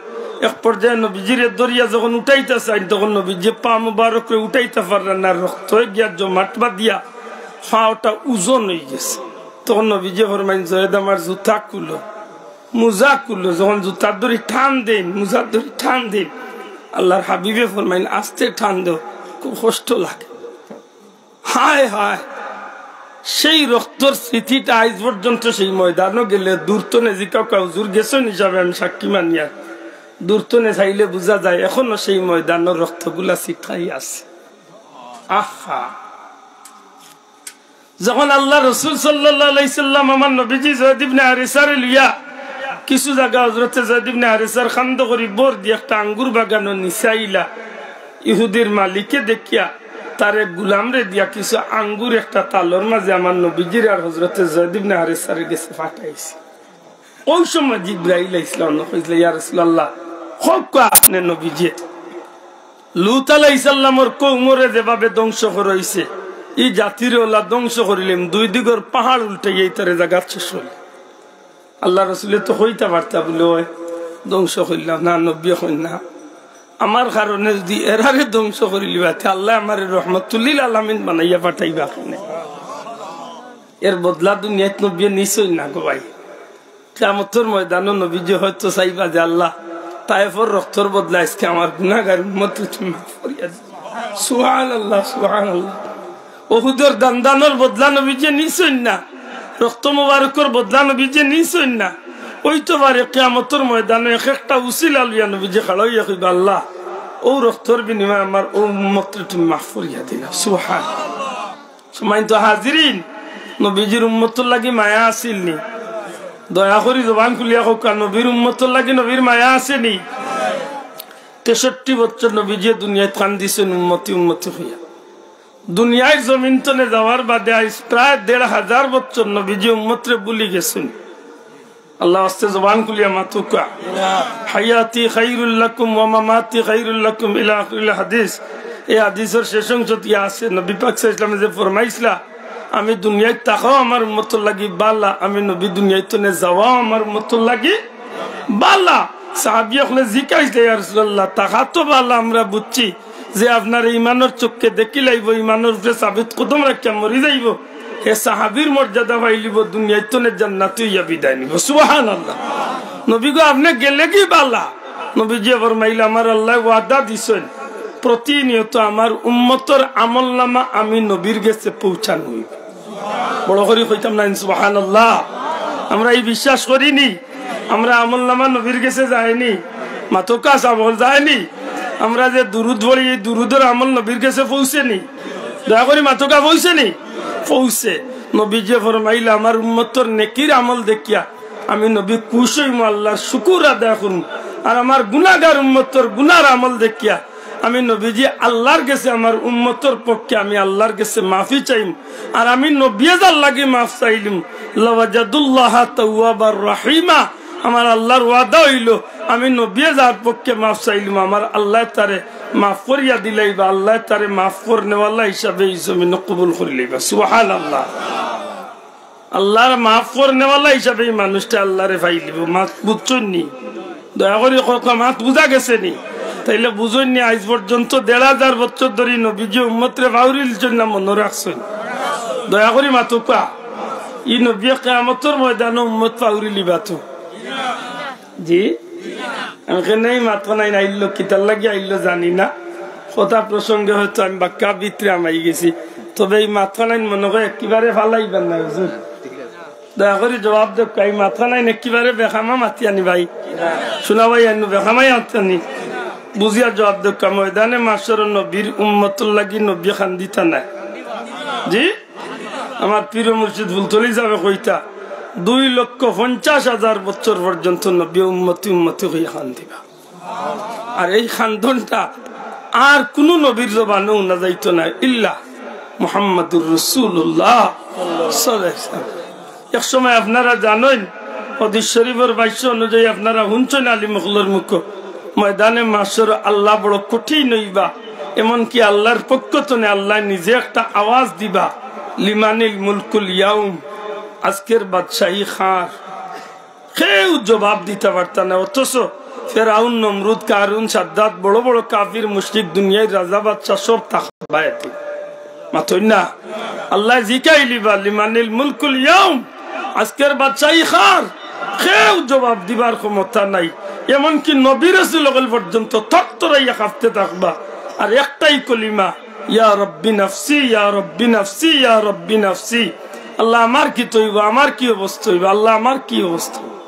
এক পর্যায়ে নবীজিরে ধরিয়া যখন উঠাইতা চাইন, তখন নবীজিয়ে পা মুবারকরে উঠাইতা পাররা না, রক্ত গিয়া জমাট বাঁধিয়া পা ওটা ওজন অইগেছে। তখন নবীজিয়ে ফরমাইন, "যায়েদ, আমার জুতা খুলো।" মুজা খুললো, যখন জুতার দড়ি টান দেইন, মুজার দড়ি টান দেইন, আল্লার হাবিবে ফরমাইন, "আস্তে টান দেও, খুব কষ্ট লাগে।" হায় হায়, সেই রক্তর স্মৃতিটা আইজ পর্যন্ত সেই ময়দানো গেলে দূর তনে জিকাউক্কা, হুজুর গেছইন হিসাবে আমি সাক্ষী মানিয়ার, দূর তনে চাইলে বুঝা যায় এখনো সেই ময়দানর রক্তগুলা ছিটাই আছে। আহা, যখন আল্লার রসুল সাল্লাল্লাহু আলাইহি সাল্লাম আমার নবীজি যায়েদ ইবনে হারেসারে লইয়া কিছু জাগা হযরতে যায়েদ ইবনে হারেসার কান্দো করি ভর দিয়া একটা আঙ্গুর বাগানো নিছে আইলা, ইহুদির মালিকে দেখিয়া তার এক গুলামরে দিয়া কিছু আঙ্গুর একটা তালর মাঝে আমার নবীজির আর হযরতে যায়েদ ইবনে হারেসারে গেছে পাঠাইছে। অউ সময় জিব্রাইল আইছলা, অনো কইছলা, "ইয়া রাসূলুল্লাহ, কউক্কা আপনে নবীজিয়ে লূত আলাইহিস সালামর কওমরে যেভাবে ধ্বংস করা অইছে, ই জাতিরে অলা ধ্বংস করিলিমু, দুই দিগর পাহাড় উল্টাইয়া ইতারে জাগাত শেষ করিলিমু।" আল্লার রসুলে তো কইতা পারতা বুলে, "অয় ধ্বংস করিলাও না, নবীয়ে কইন না, আমার কারণে যুদি এরারে ধ্বংস করিলিবা, তে আল্লায় আমারে রহমাতুল্লিল আলামিন বানাইয়া পাঠাইবা কেনে?" এর বদলা দুনিয়াত নবীয়ে নিছইন না গো ভাই। কিয়ামতর ময়দানো নবীজি হয়তো চাইবা যে, "আল্লাহ, তায়েফর রক্তর বদলা আইজকে আমার গুনাগার উম্মতরে তুমি মাফ করিয়া দিও।" সুবহানাল্লাহ, সুবহানাল্লাহ। উহুদর দান্দানর বদলা নবীজি নিছইন না, রক্ত মোবারকর বদলা নবীজি নিছইন না। অইতো পারে কিয়ামতর ময়দানো এক একটা উছিলা লইয়া নবীজি খাড়া অইয়া কইবা, "আল্লাহ, অউ রক্তর বিনিময়ে আমার অউ উম্মতরে তুমি মাফ করিয়া দিলাও।" সুবহানাল্লাহ। সম্মানিত হাজিরিন, নবীজির উম্মতর লাগি মায়া আছিল নি? দয়া করি জবান খুলিয়া কউক্কা, নবীর উম্মতর লাগি নবীর মায়া আছে নি? তেষট্টি বছর নবীজিয়ে দুনিয়াত কান্দিছইন উম্মতি উম্মতি কইয়া। দুনিয়ার জমিন তনে যাওয়ার বাদে আইজ প্রায় দেড় হাজার বছর নবীজি উম্মতরে ভুলি গেছইন। আল্লার ওয়াস্তে জবান খুলিয়া মাতুক্কা। হায়াতি খাইরুল লাকুম ওয়া মামাতি খাইরুল লাকুম ইলা আখিরিল হাদিস। এই হাদিসর শেষ অংশত ইয়া আছে, নবী পাক সাল্লাল্লাহু আলাইহি ওয়াসাল্লামে যে ফরমাইছলা, "আমি দুনিয়াত থাকাও আমার উম্মতর লাগি বালা, আমি নবী দুনিয়াত তনে যাওয়াও আমার উম্মতর লাগি বালা।" সাহাবী অকলে জিকাইছলা, "ইয়া রাসূলুল্লাহ, থাকা তো বালা আমরা বুঝছি, যে আপনারে ইমানর চক্ষে দেখিলাইবো, ইমানর উপরে সাবিত কদম রাখিয়া মরি যাইবো, হে সাহাবীর মর্যাদা পাইলিবো, দুনিয়াত তনে জান্নাতি অইয়া বিদায় নিবো।" সুবহানাল্লাহ। নবী গো, আপনে গেলেগি বালা। নবীজিয়ে ফরমাইলা, "আমার আল্লায় ওয়াদা দিছইন, প্রতিনিয়ত আমার উম্মতর আমলনামা আমি নবীর গেছে পৌঁছানো অইবো।" বড় করি কইতাম নাইন সুবহানাল্লাহ? আমরা ই বিশ্বাস করি নি? আমরা আমলনামা নবীর গেছে যায়নি? মাতুক্কা সাবল যায়নি? আমরা যে দুরুদ পড়ি, এই দুরুদর আমল নবীর গেছে পৌঁছেনি? দয়া করি মাতুক্কা, পৌঁছেনি? পৌঁছে। নবীজিয়ে ফরমাইলা, "আমার উম্মতর নেকির আমল দেখিয়া আমি নবী খুশ অইমু, আল্লার শুকুর আদায় করমু। আর আমার গুনাগার উম্মতর গুনার আমল দেখিয়া আমি নবীজি আল্লার গেছে আমার উম্মতর পক্ষে আমি আল্লার গেছে মাফি চাইমু। আর আমি নবিয়ে যার লাগি মাফ চাইলিমু, লাওয়াজাদুল্লাহা তাওয়াবার রাহিমা।" আমার আল্লার ওয়াদা অইলো, আমি নবিয়ে যার পক্ষে মাফ চাইলিমু, আমার আল্লায় তারে মাফ করিয়া দিলাইবা, আল্লায় তারে মাফ করনেওয়ালা হিসাবে ই জমিনো কবুল করিলাইবা। সুবহানাল্লাহ। আল্লার মাফ করনেওয়ালা হিসাবে ই মানুষটা আল্লারে পাইলিবো। মাত বুঝছইন নি? দয়া করি কউক্কা, মাত বুঝা গেছে নি? তাইলে বুঝইন নি, আইজ পর্যন্ত দেড় হাজার বছর ধরি নবীজি উম্মতরে পাউরিলিছইন না মনো রাখছইন? দয়া করি মাতুক্কা। ই নবীয়ে কিয়ামতর ময়দানো উম্মত পাউরিলিবা তো। জি, আমি কেনে ই মাতখানাইন আইলো, কিতার লাগি আইলো জানি না। কথা প্রসঙ্গে হয়তো আমি বাক্কা ভিতরে হামাই গেছি, তবে ই মাতখানাইন মনো কয় একেবারে ফালাইবার না হুজুর। দয়া করি জবাব দেউক্কা, ই মাতখানাইন একেবারে বেখামা মাতিয়া নি ভাই? শুনা ভাই, আইনু বেখামাই মাতিয়া নি? বুঝিয়া জবাব দেউক্কা। ময়দানে মাশরো নবীর উম্মতর লাগি নবী কান্দিতা নায়। জি, আমার পীর মুর্শিদ ফুলতলি সাবে কইতা, দুই লক্ষ পঞ্চাশ হাজার বছর পর্যন্ত নবী উম্মতি উম্মতি কইয়া কান্দিবা। আর এই কান্দনটা আর কুনু নবীর জবানো হুনা যাইতো নায়, ইল্লা মুহাম্মাদুর রাসূলুল্লাহ সাল্লাল্লাহু আলাইহি ওয়াসাল্লাম। এক সময় আপনারা জানইন, হাদিস শরীফর ভাষ্য অনুযায়ী আপনারা হুনছইন আলিম অকলর মুখো, ময়দানে মাশরো আল্লাহ বড় কঠিন অইবা, এমনকি আল্লার পক্ষ তনে আল্লায় নিজে একটা আওয়াজ দিবা, "লিমানিল মুলকুল ইয়াউম", আজকের বাদশাহী কার? কেউ জবাব দিতা পারতা না। অথচ ফেরাউন, নমরুদ, কারুন, সাদ্দাদ, বড় বড় কাফির, মুশরিক, দুনিয়ার রাজা বাদশা সব থাকবা এতে। মাতইন না? আল্লায় জিকাইলিবা, "লিমানিল মুলকুল ইয়াউম", আজকের বাদশাহী কার? কেউ জবাব দিবার ক্ষমতা নাই। এমনকি নবী রাসূল অকল পর্যন্ত থরথরাইয়া কাঁপতে থাকবা। আর একটাই কলিমা, "ইয়া রব্বি নাফসি, ইয়া রব্বি নাফসি, ইয়া রব্বি নাফসি।" আল্লাহ, আমার কিতা অইবো, আমার কি অবস্থা অইবো, আল্লাহ, আমার কি অবস্থা অইবো?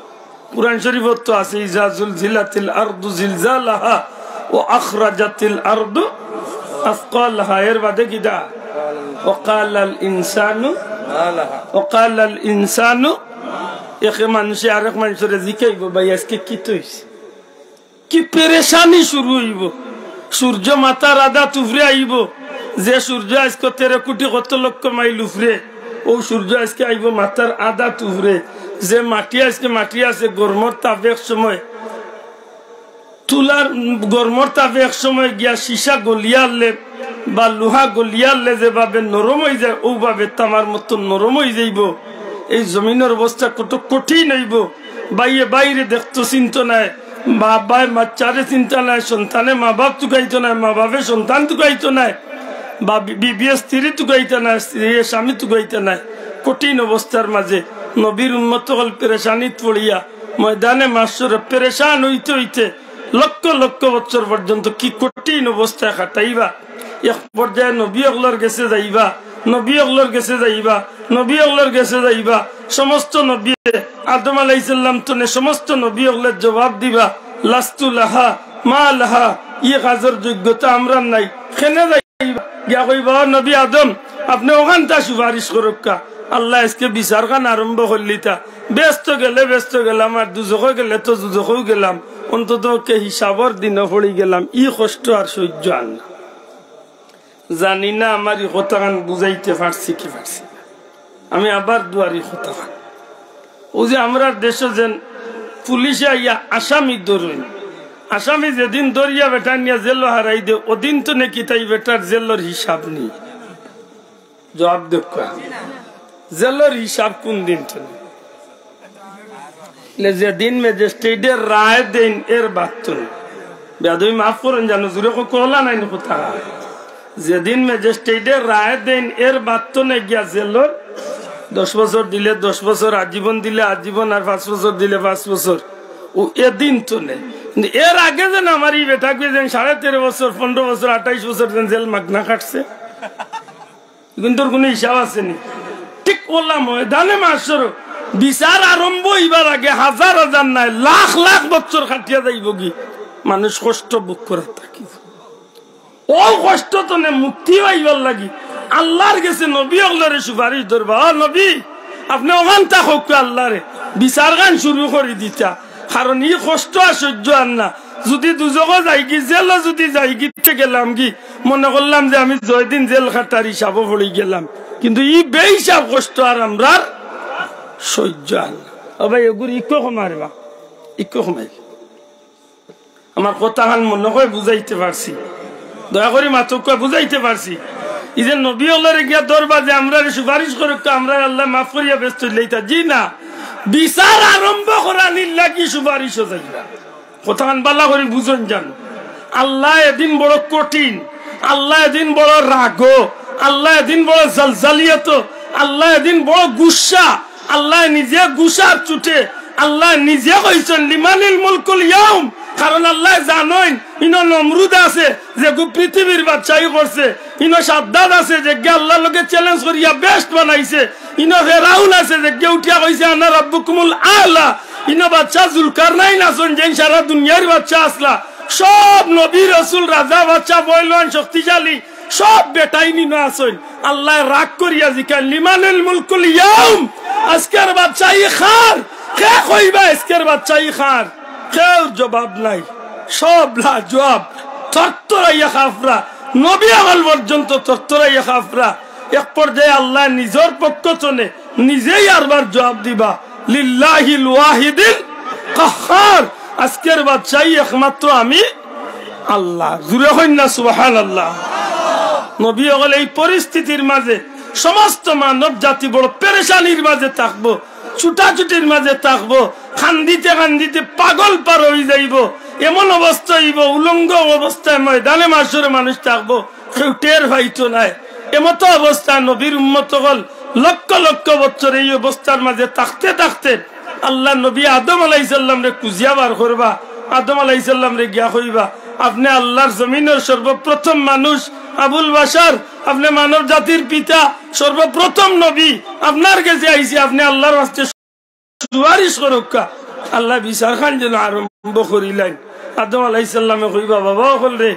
কুরআন শরীফত তো আছে, "ইজা জুলজিলাতিল আরদু জিলজালাহা ওয়া আখরাজাতিল আরদু আসকালাহা।" এর বাদে কিতা? "ওয়া ক্বালাল ইনসানু, ওয়া ক্বালাল ইনসানু।" একে মানুষে আরেক মানুষরে জিকাইবো, "ভাই, আজকে কিতা অইছে?" কি পেরেশানি শুরু অইবো। সূর্য মাথার আধাত উপরে আইবো, যে সূর্য আইজকে তেরো কোটি কত লক্ষ মাইল উপরে, অউ সূর্য আইজকে আইবো মাথার আধাত উপরে। যে মাটি আইজকে মাটি আছে, গরমর তাপে এক সময় তুলার, গরমর তাপে এক সময় গিয়া সীসা গলিয়ারলে বা লোহা গলিয়ারলে যেভাবে নরম অইযায়, অউভাবে তামার মতো নরম অইযাইবো। এই জমিনর অবস্থা কত কঠিন অইবো। ভাইয়ে ভাইরে দেখতো চিনতো নায়, বাবায় বাচ্চারে চিনতা নায়, সন্তানে মা বাপ তুকাইতো নায়, মা বাপে সন্তান তুকাইতো নায়, বা বি-, বিবিয়ে স্ত্রী তুকাইতা নায়, স্ত্রীয়ে স্বামী তুকাইতা নায়। কঠিন অবস্থার মাঝে নবীর উম্মত অকল পেরেশানিত পড়িয়া ময়দানে মাশরো পেরেশান অইতে অইতে লক্ষ লক্ষ বছর পর্যন্ত কি কঠিন অবস্থায় কাটাইবা। এক পর্যায়ে নবী অকলর গেছে যাইবা, নবী অকলর গেছে যাইবা, নবী অকলর গেছে যাইবা। সমস্ত নবীয়ে আদম আলাইহিস সালাম তনে সমস্ত নবী অকলে জবাব দিবা, "লাস্তু লাহা, মা লাহা, ই কাজর যোগ্যতা আমরার নাই।" কেনে যাইবা? গিয়া কইবা, "ও নবী আদম, আপনে অখানতা সুপারিশ করউক্কা।" আল্লায় আইজকে বিচারখান আরম্ভ করিলিতা। বেহেস্তো গেলে বেহেস্তো গেলাম, আর দুজখো গেলে তো দুজখো গেলাম। অন্তত ওকে হিসাবর দিনও পড়ি গেলাম, ই কষ্ট আর সহ্য আর না। জানি না আমার ই কথাখান বুঝাইতে পারছি কি পারছি না। আমি আবার দুয়ারি কথাখান, ও যে আমরার দেশো যেন পুলিশে আইয়া আসামি ধরইন, আসামি যেদিন ধরিয়া বেটা নিয়া জেলো হারাই দে, ওদিন তো নাকি তাই বেটার জেলর হিসাব নেই। জবাব দেউক্কা, জেলর হিসাব কোন দিন তো নেই? লে যেদিন ম্যাজিস্ট্রেটে রায় দেইন এর বাদ তো নেই। বেয়াদবি মাফ করইন জানো, জুরে কো-, কলা নাই নি কথা। যেদিন ম্যাজিস্ট্রেটে রায় দেইন এর বাদ তো নেই গিয়া জেলর দশ বছর দিলে দশ বছর, আজীবন দিলে আজীবন, আর পাঁচ বছর দিলে পাঁচ বছর। ও এদিন তো নেই। কিন্তু এর আগে যেন আমার ই বেটাকে যেন সাড়ে তেরো বছর, পনেরো বছর, আঠাইশ বছর যেন জেল মাগনা কাটছে, কিন্তু ওর কোনো হিসাব আছে নি। ঠিক ওলা ময়দানে মাশর বিচার আরম্ভ হইবার আগে হাজার হাজার নায়, লাখ লাখ বছর কাটিয়া যাইবগি মানুষ কষ্ট ভোগ করার থাকি। ও কষ্ট তনে মুক্তি পাইবার লাগি আল্লাহর গেছে নবী অকলরে সুপারিশ ধরবা। "ও নবী, আপনে ওখান থাকউক্কা আল্লাহরে, বিচারখান শুরু করি দিতা।" কারণ ই কষ্ট আর সহ্য আর না। যুদি দুজখো যাইগি, জেলো যুদি যাইগি, তে গেলামগি, মনে করলাম যে আমি জয়দিন জেল খাটার হিসাবো পড়ি গেলাম, কিন্তু ই বেহিসাব কষ্ট আর আমরার সহ্য আর না। ও ভাই, ওগুর ইকো কমারে বা, ইকো কমাই। আমার কথাখান মনে হয় বুঝাইতে পারছি, দয়া করি মাতউক্কা, বুঝাইতে পারছি। ই যে নবী অকলরে গিয়া ধরবা যে আমরারে সুপারিশ করউক্কা, আমরারে আল্লায় মাফ করিয়া বেহেস্তো লইতা, জি না, বিচার আরম্ভ করানির লাগি সুপারিশো যাইবা। কথাখান বালা করি বুঝইন জানো। আল্লাহ এদিন বড় কঠিন, আল্লাহ এদিন বড় রাগো, আল্লাহ এদিন বড় জালজালিয়াতো, আল্লাহ এদিন বড় গুসা, আল্লাহ নিজে গুসার চুটে, আল্লাহ নিজে কইছইন, "লিমানিল মুলকুল ইয়াউম।" কারণ আল্লাহ জানইন, ইনো নমরুদ আছে, যেগু পৃথিবীর বাদশাহী করছে, ইনো সাদ্দাদ আছে, যেগে আল্লাহর লগে চ্যালেঞ্জ করিয়া বেহেস্ত বানাইছে, ইনো ফেরাউন আছে, যেগে উঠিয়া কইছে, "আনা রাব্বুকুমুল আলা।" ইনো বাদশা জুলকারনাইন আছইন, যেইন সারা দুনিয়ার বাদশা আছলা। সব নবী, রসুল, রাজা, বাদশা, পয়লওয়ান, শক্তিশালী, সব বেটাইন ইনো আছইন। আল্লায় রাগ করিয়া জিকাইন, "লিমানিল মুলকুল ইয়াউম?" আজকের বাদশাহী কার? কে কইবা আজকের বাদশাহী কার? কেউর জবাব নাই, সব লাজবাব, থরথরাইয়া কাফরা। নবী অকল পর্যন্ত থরথরাইয়া কাফরা। এক পর্যায়ে আল্লায় নিজর পক্ষ তনে নিজেই আরবার জবাব দিবা, "লিল্লাহিল ওয়াহিদিল কাহহার।" আজকের বাদশাহী একমাত্র আমি আল্লাহ। জুরে কইন না সুবহানাল্লাহ। নবী অকল এই পরিস্থিতির মাঝে সমস্ত মানব জাতি বড় পেরেশানির মাঝে থাকবো, ছুটাছুটির মাঝে থাকবো, কান্দিতে কান্দিতে পাগল পার অই যাইবো। এমন অবস্থা অইবো, উলঙ্গ অবস্থায় ময়দানে মাশরে মানুষ থাকবো, কেউ টের পাইতো নায়। এমতো অবস্থায় নবীর উম্মত অকল লক্ষ লক্ষ বছর এই অবস্থার মাঝে থাকতে থাকতে আল্লাহর নবী আদম আলাইহিস সালামরে খুঁজিয়া বার করবা। আদম আলাইহিস সালামরে গিয়া কইবা, "আপনে আল্লাহর জমিনর সর্বপ্রথম মানুষ, আবুল বাশার, আপনে মানব জাতির পিতা, সর্বপ্রথম নবী, আপনার গেছে আইছি, আপনে আল্লাহর ওয়াস্তে সুপারিশ করউক্কা।" আল্লায় বিচারখান যেন আরম্ভ করিলাইন। আদম আলাইহিস সালামে কইবা, "বাবা অকলরে,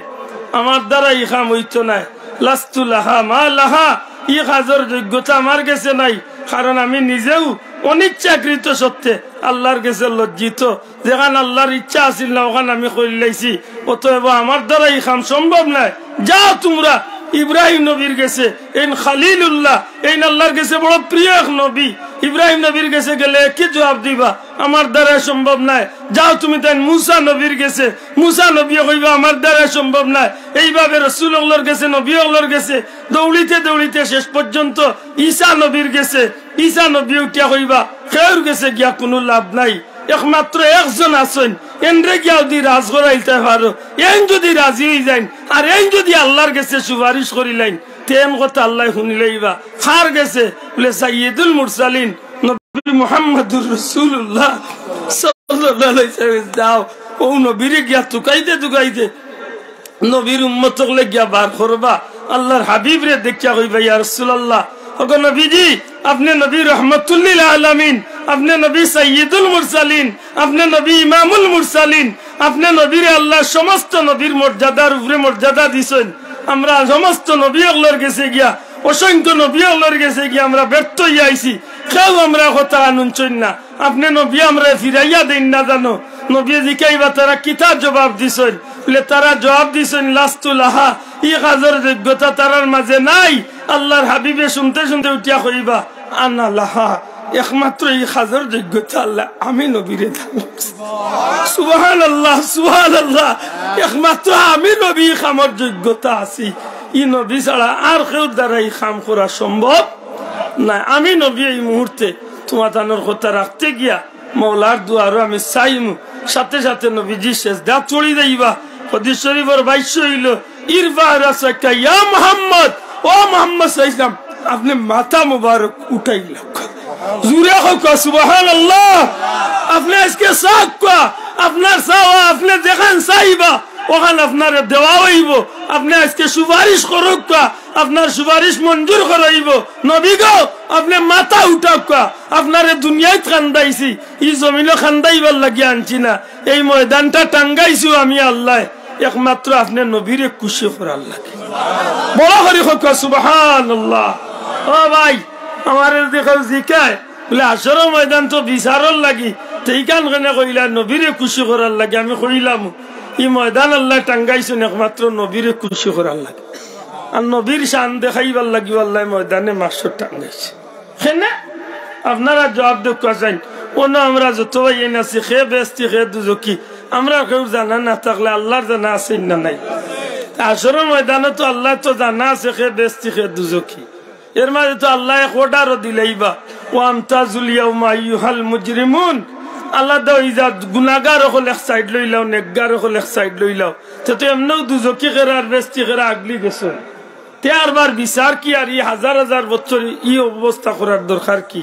আমার দ্বারা ই কাম অইতো নায়, লাস্তু লাহা মা লাহা, ই কাজর যোগ্যতা আমার গেছে নাই, কারণ আমি নিজেউ অনিচ্ছাকৃত সত্ত্বে আল্লাহর গেছে লজ্জিত, যেখান আল্লাহর ইচ্ছা আছিল না, ওখান আমি করিলাইছি, অতএব আমার দ্বারা ই কাম সম্ভব নায়। যাও তুমরা ইব্রাহিম নবীর গেছে, এইন খালিলুল্লাহ, এইন আল্লাহর গেছে বড় প্রিয় এক নবী, ইব্রাহিম নবীর গেছে গেলে একই জবাব দিবা, আমার দ্বারা সম্ভব নায়। যাও তুমি তাইন মুসা নবীর গেছে, মুসা নবীয়ে কইবা, আমার দ্বারা সম্ভব নায়।" এইভাবে রসুল অকলর গেছে, নবী অকলর গেছে, দৌড়িতে দৌড়িতে শেষ পর্যন্ত ঈসা নবীর গেছে। ঈসা নবী উঠিয়া কইবা, "কেউর গেছে গিয়া কুনু লাভ নাই, একমাত্র একজন আছইন, এনরে গিয়া যুদি রাজ করাইলতায় পারো, এইন যুদি রাজি অই যাইন, আর এইন যুদি আল্লাহর গেছে সুপারিশ করিলাইন, তে এইন কথা আল্লায় হুনিলাইবা।" কার গেছে? বলে, "সাইয়্যিদুল মুরসালিন, নবী মুহাম্মাদুর রাসূলুল্লাহ সাল্লাল্লাহু আলাইহি ওয়াসাল্লাম।" যাও, অউ নবীরে গিয়া তুকাইতে তুকাইতে নবীর উম্মত অকলে গিয়া বার করবা, আল্লাহর হাবিবরে দেখিয়া কইবা, "ইয়া রাসূলুল্লাহ, ওগো নবীজি, আপনে নবী রহমাতুল্লিল আলামিন, আপনে নবী সাইয়্যিদুল মুরসালিন, আপনে নবী ইমামুল মুরসালিন, আপনে নবীরে আল্লাহ সমস্ত নবীর মর্যাদার উপরে মর্যাদা দিছইন। আমরা সমস্ত নবী অকলর গেছে গিয়া, অসংখ্য নবী অকলর গেছে গিয়া আমরা ব্যর্থ অইয়া আইছি, কেউ আমরার কথা হুনছইন না। আপনে নবী আমরারে ফিরাইয়া দেইন না জানো।" নবীয়ে জিকাইবা, "তারা কিতা জবাব দিছইন?" বলে, "তারা জবাব দিছইন, 'লাস্তু লাহা, ই কাজর যোগ্যতা তারার মাঝে নাই।'" আল্লাহর হাবিবে শুনতে শুনতে উঠিয়া কইবা, "আনা লাহা, একমাত্র ই কাজর যোগ্যতা আল্লাহ আমি নবীরে দান করছি।" সুবহানাল্লাহ, সুবহানাল্লাহ। একমাত্র আমি নবী ই কামর যোগ্যতা আছি। ই নবী ছাড়া আর কেউর দ্বারা ই কাম করা সম্ভব নায়। আমি নবী এই মুহূর্তে তুমাতানর কথা রাখতে গিয়া মওলার দুয়ারো আমি চাইমু, সাথে সাথে নবীজি সেজদাত পড়ি যাইবা। হাদিস শরীফর ভাষ্য অইলো, "ইরফা রাসাকা ইয়া মুহাম্মদ, ও মুহাম্মদ সাল্লাল্লাহু আলাইহি ওয়াসাল্লাম, আপনে মাথা মুবারক উঠাইলা।" জুরে কউক্কা সুবহানাল্লাহ। আপনে আইজকে চাউক্কা, আপনার চাওয়া, আপনে যেখান চাইবা, অখান আপনারে দেওয়া অইবো। আপনে আইজকে সুপারিশ করউক্কা, আপনার সুপারিশ মঞ্জুর করা অইবো। নবী গো, আপনে মাথা উঠাউক্কা, আপনারে দুনিয়াইত কান্দাইছি, ই জমিনো কান্দাইবার লাগি আনছি না। এই ময়দানটা টাঙ্গাইছু আমি আল্লায়, একমাত্র আপনে নবীরে খুশি করার লাগি। বড় করি কউক্কা সুবহানাল্লাহ। ও ভাই, আমারে যদি কেউ জিকায়, বলে, "হাশরর ময়দান তো বিচারর লাগি, তে ইখান কেনে কইলা নবীরে খুশি করার লাগি?" আমি কইলাম, ই ময়দান আল্লায় টাঙ্গাইছইন একমাত্র নবীরে খুশি করার লাগি। আর নবীর শান দেখাইবার লাগি আল্লায় ময়দানে মাহশর টাঙ্গাইছে। কেনে? আপনারা জবাব দেউক্কা চাইন। অনো আমরা যত ভাইয়াইন আছি, কে বেহেস্তি, কে দুজখি, আমরার কেউর জানা না থাকলে আল্লার জানা আছে না নাই? হাশরর ময়দানো তো আল্লার তো জানা আছে কে বেহেস্তি, কে দুজখি। এর মাঝে তো আল্লায় এক অর্ডারও দিলাইবা, "ওয়ামতাজুল ইয়াউমা আইয়ুহাল মুজরিমুন।" আল্লায় তো ই যে গুনাগার অকল এক সাইড লইলাও, নেকগার অকল এক সাইড লইলাও, তে তো এমনেও দুজখি কেরা আর বেহেস্তি কেরা আগলি গেছে। তে আরবার বিচার কি? আর ই হাজার হাজার বছর ই অবস্থা করার দরকার কি?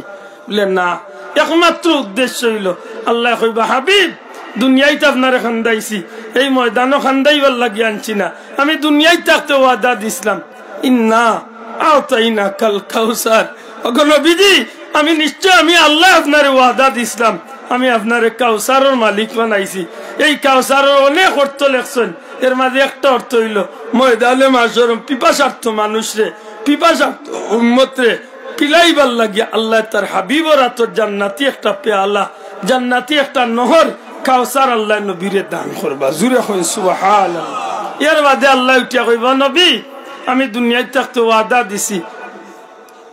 বলে, না, একমাত্র উদ্দেশ্য অইলো আল্লায় কইবা, "হাবিব, দুনিয়াইত আপনারে কান্দাইছি, এই ময়দানো কান্দাইবার লাগি আনছি না। আমি দুনিয়াইত থাকতে ওয়াদা দিছলাম, ইন্না আতাইনাকাল কাউসার।" ওগো নবীজি, আমি নিশ্চয়, আমি আল্লায় আপনারে ওয়াদা দিছলাম, আমি আপনারে কাউসারর মালিক বানাইছি। এই কাউসারর অনেক অর্থ লেখছইন, এর মাঝে একটা অর্থ অইলো ময়দানে মাহশর পিপাসার্থ মানুষরে, পিপাসার্থ উম্মতরে পিলাইবার লাগি আল্লায় তার হাবিবর আতর জান্নাতি একটা পেয়ালা, জান্নাতি একটা নহর কাউসার আল্লায় নবীরে দান করবা। জুরে কইন সুবহানাল্লাহ। এর বাদে আল্লায় উঠিয়া কইবা, "নবী, আমি দুনিয়াইত থাকতে ওয়াদা দিছি,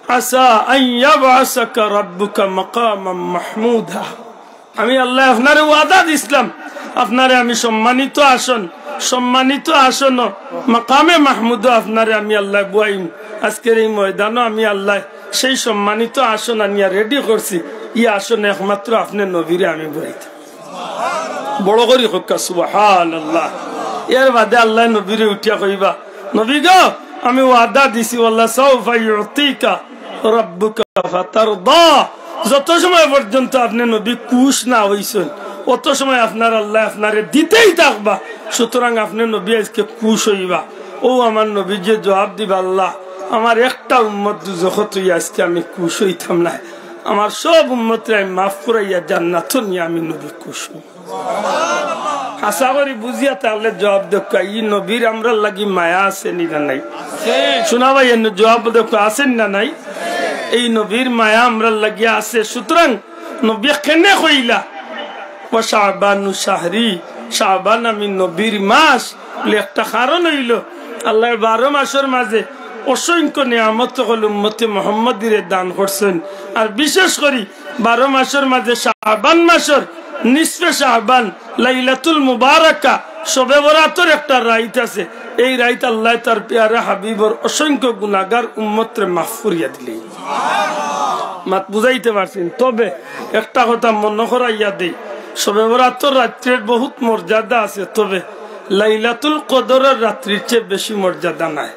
আসা আন ইয়াবআসাকা রাব্বুকা মাকামাম মাহমুদা।" আমি আল্লায় আপনারে ওয়াদা দিছলাম, আপনারে আমি সম্মানিত আসন, সম্মানিত আসন, মাকামে মাহমুদো আপনারে আমি আল্লায় বওয়াইমু। আইজকের এই ময়দানো আমি আল্লায় সেই সম্মানিত আসন আনিয়া রেডি করছি। ই আসনে একমাত্র আপনে নবীরে আমি বওয়াইতাম। বড় করি কউক্কা সুবহানাল্লাহ। এর বাদে আল্লায় নবীরে উঠিয়া কইবা, "নবী গো, আমি ওয়াদা দিছি, ওয়ালা সাউফা ইউতিকা রাব্বুকা ফাতারদা।" যত সময় পর্যন্ত আপনে নবী খুশ না অইছইন, অত সময় আপনার আল্লায় আপনারে দিতেই থাকবা। সুতরাং আপনে নবী আইজকে খুশ অইবা। ও আমার নবী যে জবাব দিবা, "আল্লাহ, আমার একটা উম্মত দুজখো থইয়া আইজকে আমি খুশ অইতাম নায়, আমার সব উম্মতরে আমি মাফ করাইয়া জান্নাতো নিয়া আমি নবী খুশ অইমু।" আশা করি বুঝিয়া তাইলে জবাব দেউক্কা, ই নবীর আমরার লাগি মায়া আছে নি না নাই? শোনা ভাই, এনে জবাব দেউক্কা, আছে নি না নাই? এই নবীর মায়া আমরার লাগি আছে। সুতরাং নবী কেনে কইলা, "ওয়া শাবানু শাহরি, শাবান আমি নবীর মাস।" বলে একটা কারণ অইলো, আল্লায় বারো মাসর মাঝে অসংখ্য নিয়ামত অকল উম্মতে মুহাম্মদীরে দান করছইন। আর বিশেষ করি বারো মাসর মাঝে শাবান মাসর নিসফে শাবান, লাইলাতুল মুবারাকা, শবে বরাতর একটা রাইত আছে। এই রাইত আল্লায় তার পেয়ারা হাবিবর অসংখ্য গুনাগার উম্মতরে মাফ করিয়া দিলে। মাত বুঝাইতে পারছি নি? তবে একটা কথা মনো করাইয়া দেই, শবে বরাতর রাত্রির বহুত মর্যাদা আছে, তবে লাইলাতুল কদরর রাত্রির চেয়ে বেশি মর্যাদা নাই।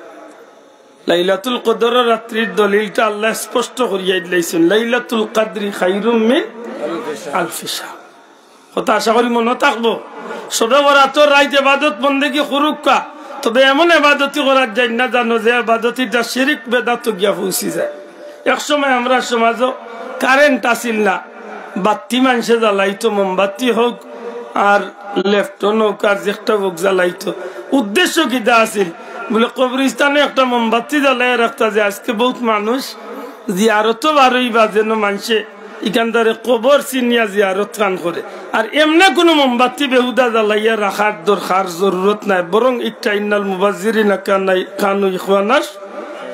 লাইলাতুল কদরর রাত্রির দলিলটা আল্লায় স্পষ্ট করিয়া দিলাইছইন, "লাইলাতুল কাদরি খাইরুম মিন আলফি শাহর।" কথা আশা করি মনো থাকবো। শবে বরাতর রাইত এবাদত বন্দেগি করউক্কা, তবে এমন এবাদতি করার যাইন না জানো যে এবাদতিটা শিরিক বেদাতো গিয়া পৌঁছি যায়। এক সময় আমরার সমাজো কারেন্ট আছিল না, বাত্তি মানষে জ্বালাইতো, মোমবাত্তি হউক আর লেপটন হউক আর যেকটা হউক জ্বালাইতো। উদ্দেশ্য কিতা আছিল? বলে কবরস্থানো একটা মোমবাত্তি জ্বালাইয়া রাখতা যে আইজকে বউত মানুষ জিয়ারতো বার অইবা, যেন মানষে ইখানদারে কবর চিনিয়া জিয়ারত খান করে। আর এমনে কুনু মোমবাতি বেহুদা জ্বালাইয়া রাখার দরকার, জরুরত নাই, বরং ইকটা ইন্নাল মুবাজ্জিরিনা কানাই-, কানু ইখওয়ানাশ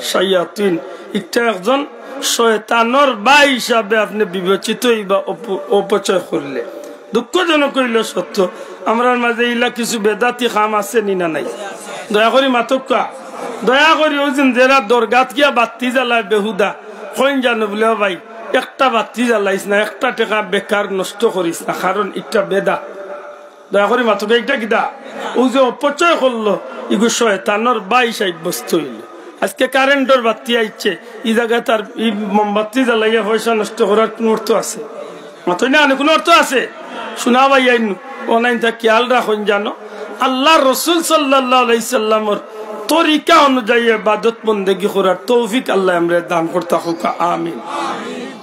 শায়াতিন, ইকটা একজন শয়তানর ভাই হিসাবে আপনে বিবেচিত অইবা অপ-, অপচয় করলে। দুঃখজনক অইলো সত্য, আমরার মাঝে ইলা কিছু বেদাতি কাম আছে নি না নাই? দয়া করি মাতউক্কা, দয়া করি। অউ যে যেরা দরগাত গিয়া বাত্তি জ্বালায় বেহুদা, কইন জানো বুলে, "ও ভাই, একটা বাত্তি জ্বালাইস না, একটা টেকা বেকার নষ্ট করিস না, কারণ ইটা বেদাত।" দয়া করি মাতউক্কা, ইটা কিতা? অউ যে অপচয় করলো, ইগু শয়তানর ভাই সাব্যস্ত অইলো। আজকে কারেন্টর বাত্তি আইছে, ই জাগাত আর ই মোমবাত্তি জ্বালাইয়া পয়সা নষ্ট করার কুনু অর্থ আছে? মাতইন না, কুনু অর্থ আছে? শুনা ভাই আইন, অনাইনতা খিয়াল রাখইন জানো, আল্লার রসুল সাল্লাল্লাহু আলাইহি সাল্লামর তরিকা অনুযায়ী ইবাদত বন্দেগি করার তৌফিক আল্লায় আমরারে দান করতা হউক্কা, আমিন।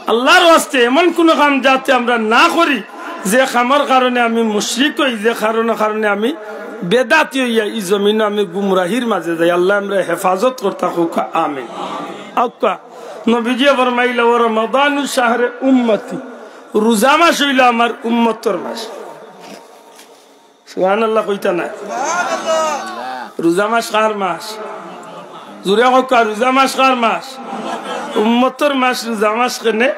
আল্লার ওয়াস্তে এমন কুনু কাম যাতে আমরা না করি, যে কামর কারণে আমি মুশরিক অই, যে কারণর কারণে আমি বেদাতি অইয়া ই জমিনো আমি গুমরাহির মাঝে যাই। আল্লায় আমরারে হেফাজত করতা হউক্কা, আমিন। আউক্কা, নবীজিয়ে ফরমাইলা, "ওয়া রমাদানু শাহরে উম্মতি", রোজা মাস অইলো আমার উম্মতর মাস। সুবহানাল্লাহ কইতা না? রোজা মাস কার মাস? জুরে কউক্কা, রোজা মাস কার মাস? উম্মতর মাস, রোজা মাস কেনে?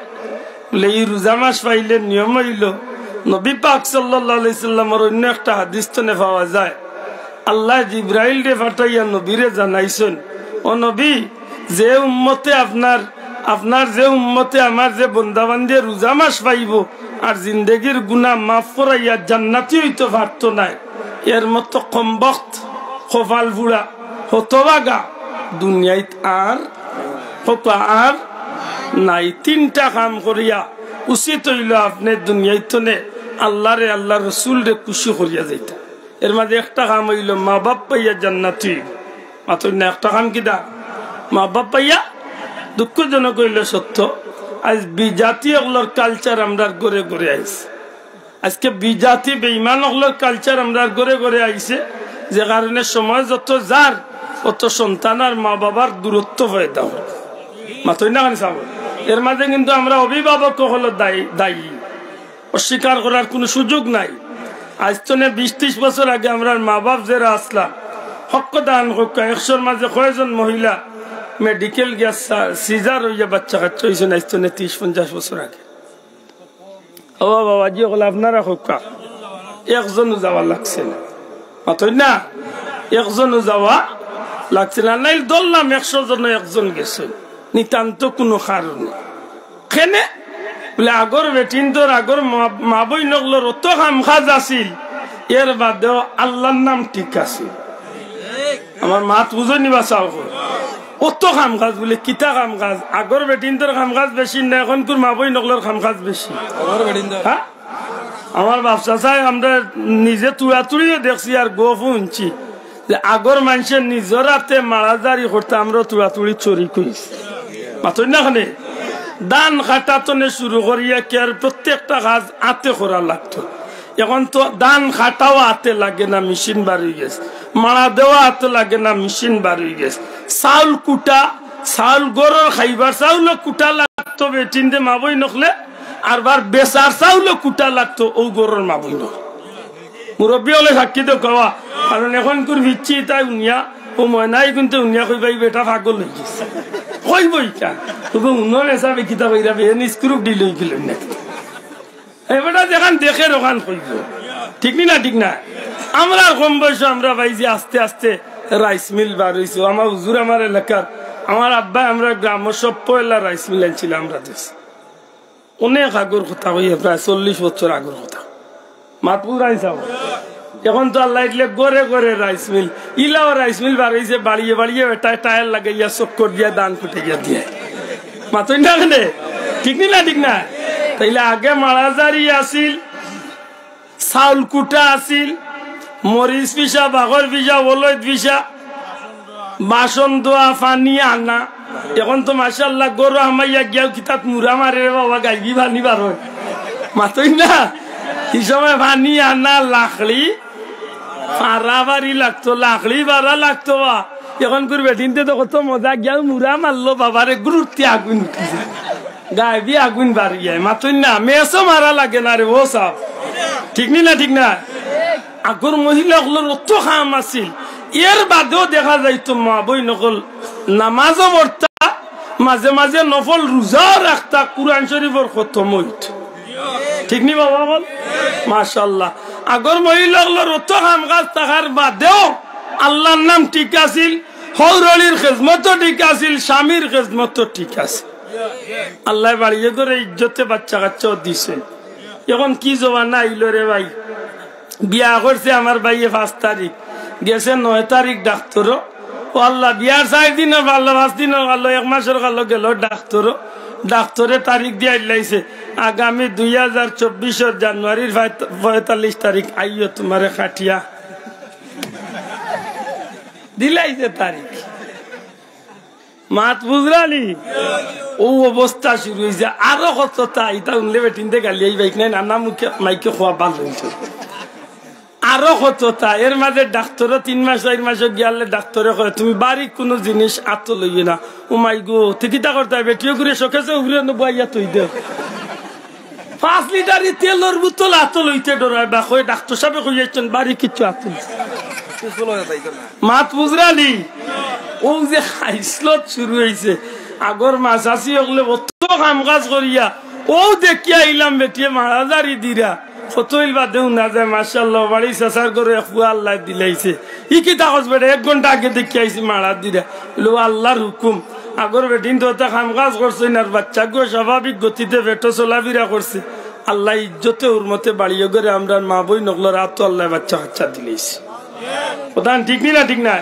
বুলে, ই রোজা মাস পাইলে নিয়ম অইলো, নবী পাক সাল্লাল্লাহু আলাইহি সাল্লামর অইন্য একটা হাদিস তনে পাওয়া যায়, আল্লায় জিব্রাইলরে পাঠাইয়া নবীরে জানাইছইন, "ও নবী, যে উম্মতে আপনার, আপনার যে উম্মতে আমার যে বন্দাবান্দিয়ে রোজা মাস পাইবো আর জিন্দেগির গুনা মাফ করাইয়া জান্নাতি অইতো পারতো নায়, এর মতো কমবখত, কপাল পুড়া, হতভাগা দুনিয়াইত আর, কউক্কা, আর নাই।" তিনটা কাম করিয়া উচিত অইলো আপনে দুনিয়াইত তনে আল্লারে, আল্লার রসুলরে খুশি করিয়া যাইতা। এর মাঝে একটা কাম অইলো মা বাপ পাইয়া জান্নাতি। মাতইন না, একটা কাম কিতা? মা বাপ পাইয়া। দুঃখজনক অইলো সত্য, আইজ বিজাতি অকলর culture আমরার ঘরে ঘরে আইছে। আজকে বিজাতি বেইমান অকলর culture আমরার ঘরে ঘরে আইছে, যে কারণে সময় যত যার, অত সন্তান আর মা বাবার দূরত্ব পয়দা অয়। মাতইন না কেনে চাও? এর মাঝে কিন্তু আমরা অভিভাবক অকল দায়ী, দায়ী। অস্বীকার করার কুনু সুযোগ নাই। আইজ তনে বিশ তিশ বছর আগে আমরার মা বাপ যেরা আছলা, হক্কদান হক্কা, একশোর মাঝে কয়জন মহিলা মেডিকেল গিয়া সা-, সিজার অইয়া বাচ্চা কাচ্চা অইছইন, আইজ তনে তিশ পঞ্চাশ বছর আগে? ও বাবাজি অকল, আপনারা হক্কা, একজনও যাওয়া লাগছে না। মাতইন না, একজনও যাওয়া লাগছে না। নাইলে ধরলাম একশো জনর একজন গেছে, নিতান্ত কুনু কারণে। কেনে? বুলে, আগর বেটিন্তর, আগর মা, মা বইন অকলর অত কাম কাজ আছিল, এর বাদেও আল্লার নাম ঠিক আছিল। আমার মাত বুঝইন নি বা চাও কই? অত কাম কাজ বুলে, কিতা কাম কাজ? আগর বেটিন্তর কাম কাজ বেশি না, এখনকুর মা বইন অকলর কাম কাজ বেশি? আগর বেটিন্তর। হ্যাঁ? আমার বাপ চাচায় আমরা নিজে তুড়াতুড়িও দেখছি আর গফও হুনছি যে আগর মানষে নিজর আতে মারাজারি করতা, আমরাও তুড়াতুড়ি চুরি করিছি। মাতইন না কেনে? ধান কাটা তনে শুরু করিয়া কিয়ার প্রত্যেকটা কাজ আতে করা লাগতো। এখন তো ধান কাটাও আতে লাগে না, মেশিন বার অইগেছে। মাড়া দেওয়া আতে লাগে না, মেশিন বার অইগেছে। চাউল কুটা, চাউল ঘরর খাইবার চাউলও কুটা লাগতো বেটিন্তে মা বইন অকলে, আর বার বেচার চাউলও কুটা লাগতো অউ ঘরর মা বইন অকলে। মুরব্বি অকলে সাক্ষী দেউক্কা, কারণ এখনকুর পিচ্ছি ইতায় হুনিয়া, অউ ময়নায় কিন্তু হুনিয়া কইবা, "ই বেটা পাগল অইগেছে।" কইবো ইতা। তবে হুনন হিসাবে কিতা কইরা বে, এন স্ক্রুপ ঢিল অইগেল নাকি? এ বেটা যেখান দেখের অখান কইবো। ঠিক নি না? ঠিক না? আমরা কম বয়সো আমরা পাইছি আস্তে আস্তে রাইস মিল বার অইছে। আমার হুজুর আমার এলাকার, আমার আব্বায় আমরার গ্রামো সব পয়লা রাইস মিল আনছিলা আমরা দেশো। অনেক আগর কথা কইয়ার, প্রায় চল্লিশ বছর আগর কথা। মাতবুল রাইস আবার। এখন তো আল্লায় দিলে ঘরে ঘরে রাইস মিল। ইলাও রাইস মিল বার অইছে, বাড়িয়ে বাড়িয়ে বেটায় টায়ার লাগাইয়া চক্কর দিয়া ধান কুটাইয়া দিয়া। মাতইন না কেনে? ঠিক নি না? ঠিক না? তাইলে আগে মারাজারি আছিল, চাউল কুটা আছিল, মরিচ পিষা, বাখর পিষা, অলইদ পিষা, বাসন ধোয়া, পানি আনা। এখন তো মাশাআল্লাহ ঘরো হামাইয়া গিয়াও কিতাত মুরা মারে রে বাবা, গাইবি পানি বার অয়। মাতইন না? ই সময় পানি আনা, লাকড়ি ফাড়া বাড়ি লাগতো, লাকড়ি ফাড়া লাগতো বা। এখনকুর বেটিন্তে তো কত মজা, গিয়াও মুরা মারলো, বাবারে গুরুত্তি আগুন উঠি যায়। গায়েবি আগুন বাড়িয়ায় মাতইন না, মেসও মারা লাগে না রে, ও সাব। ঠিক নি না, ঠিক না? আগর মহিলা অকলর অত কাম আছিল, এর বাদেও দেখা যাইতো মা বইন অকল নামাজও পড়তা, মাঝে মাঝে নফল রোজাও রাখতা, কুরআন শরীফর খতম অইতো। ঠিক নি বাবা, বল? মাশাআল্লাহ। আগর মহিলা অকলর অত কাম কাজ থাকার বাদেও আল্লার নাম ঠিক আছিল, হউর হড়ির খেজমতও ঠিক আছিল, স্বামীর খেজমতও ঠিক আছে। আল্লায় বাড়িয়ে করে ইজ্জতে বাচ্চা কাচ্চাও দিছে। এখন কি জমানা আইলো রে ভাই, বিয়া করছে আমার ভাইয়ে পাঁচ তারিখ, গেছে নয় তারিখ ডাক্তরও। ও আল্লাহ, বিয়ার চাইর দিনও পারলো, পাঁচ দিনও পারলো, এক মাসর কালো গেল ডাক্তরও। ডাক্তরে তারিখ দিয়া আইলাইছে আগামী দুই হাজার চব্বিশর জানুয়ারির পঁয়ত-, পঁয়তাল্লিশ তারিখ আইও তোমারে কাটিয়া দিলাইছে তারিখ। মাত বুঝরানি? ও অবস্থা শুরু অইছে। আরো কততা, ইতা হুনলে বেটিন্তে গালি আইবাইক নাই, নানা মুখে মাইকে খোয়া বাল অইছে। আরো কততা, এর মাঝে ডাক্তরও তিন মাস, চাইর মাসও গিয়ালে ডাক্তরে কয়, "তুমি বাড়ি কুনু জিনিস আতো লইও না।" ও মাই গো, তে কিতা করতায়? বেটিও করে শোকেসে উপরে নু বইয়া থই দেও। পাঁচ লিটারি তেলর বোতল আতো লইতে ডরায় বা কয়, "ডাক্তর সাবে কইয়াইছইন, বাড়ি কিচ্ছু আতো লইও না।" মাত বুঝরানি? ও যে খাইসলত শুরু অইছে, আগর মাছ আছি অকলে অত কাম কাজ করিয়া, ও দেখিয়া আইলাম বেটিয়ে মারা জারি দিরা। কতইল বাদে হুনা যায়, "মাশাআল্লাহ, বাড়ি চাচার ঘরো এক ফুয়া আল্লায় দিলাইছে।" ই কিতা কস বেটা, এক ঘন্টা আগে দেখিয়া আইছি মারা দিরা। বলে, "ও আল্লার হুকুম।" আগর বেটিন্তে অতা কাম কাজ করছইন আর বাচ্চাগুয়ে স্বাভাবিক গতিতে পেটো চলাফিরা করছে। আল্লায় ইজ্জতে হুরমতে বাড়িয়ে করে আমরার মা বইন অকলর আতো আল্লায় বাচ্চা কাচ্চা দিলাইছে। কথা ঠিক নি না, ঠিক না?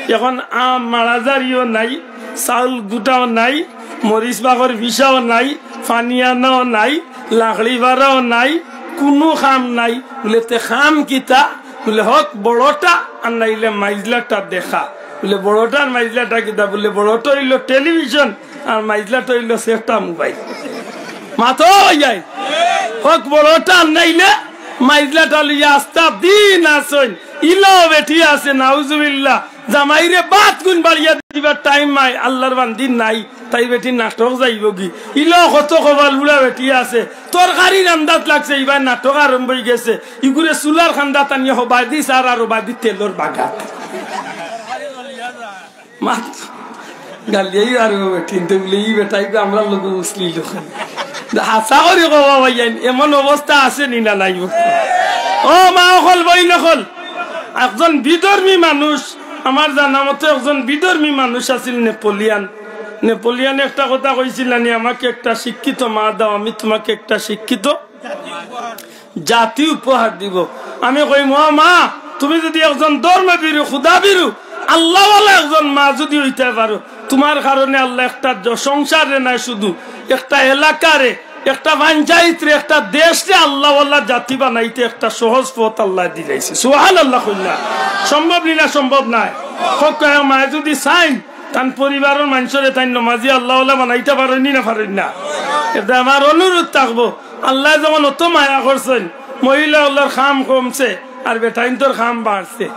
এখন আম মারা জারিও নাই, চাউল গুটাও নাই, মরিচ বাগর পিসাও নাই, পানি আনাও নাই, লাকড়ি ভাড়াও নাই, কুনু কাম নাই। বলে, "তে কাম কিতা?" বলে, "হক বড়টা আর নাইলে মাইজলাটা দেখা।" বলে, "বড়টা আর মাইজলাটা কিতা?" বলে, "বড়টা অইলো টেলিভিশন আর মাইজলাটা অইলো সেটা মোবাইল।" মাতো অইয়াই, হক বড়টা আর নাইলে মাইজলাটা লইয়া আস্তা দিন আছইন। ইলাও বেটি আছে, নাউজুবিল্লাহ। জামাইরে বাত গুন বাড়িয়া দিবার টাইম নাই, আল্লার বান্দি নাই, তাই বেটি নাটক যাইবো গি। ইলাও কত কপাল বুড়া বেটি আছে, তরকারি রান্দাত লাগছে, ইবার নাটক আরম্ভ অই গেছে। ইগুরে চুলার কান্দাত আনিয়া হবায়দি চার আর হবায়দি তেলর বাগাত। মাত গালিয়াই আর বেটিন্তে বলে, "ই বেটাইনতে আমরার লগে অশ্লীল অখান।" হাছা করি কবা ভাইয়াইন, এমন অবস্থা আছে নি না নাই? ও মা অকল, বইন অকল, একজন বিধর্মী মানুষ, আমার জানা মতো একজন বিধর্মী মানুষ আছিল নেপোলিয়ান। নেপোলিয়ানে একটা কথা কইছিল নি, "আমাকে একটা শিক্ষিত মা দাও, আমি তোমাকে একটা শিক্ষিত জাতি উপহার দিব।" আমি কইমু, "ও মা, তুমি যদি একজন ধর্মভীরু, খুদাভীরু, আল্লাহওয়ালা একজন মা যদি অইতায় পারো, তুমার কারণে আল্লায় একটা জ-, সংসাররে নায় শুধু, একটা এলাকারে, একটা পঞ্চায়েতরে, একটা দেশরে আল্লাহওয়ালা জাতি বানাইতে একটা সহজ পথ আল্লায় দিলাইছে।" সুবহানাল্লাহ কইলা। সম্ভব নি না? সম্ভব নায়? হক কয় মায় যদি চাইন, তান পরিবারর মানষরে তাইন নমাজি আল্লাহওয়ালা বানাইতা পারইন নি না পারইন না? এতে আমার অনুরোধ থাকবো, আল্লায় যখন অত মায়া করছইন, মহিলা অকলর কাম কমছে আর বেটাইন্তর কাম বাড়ছে।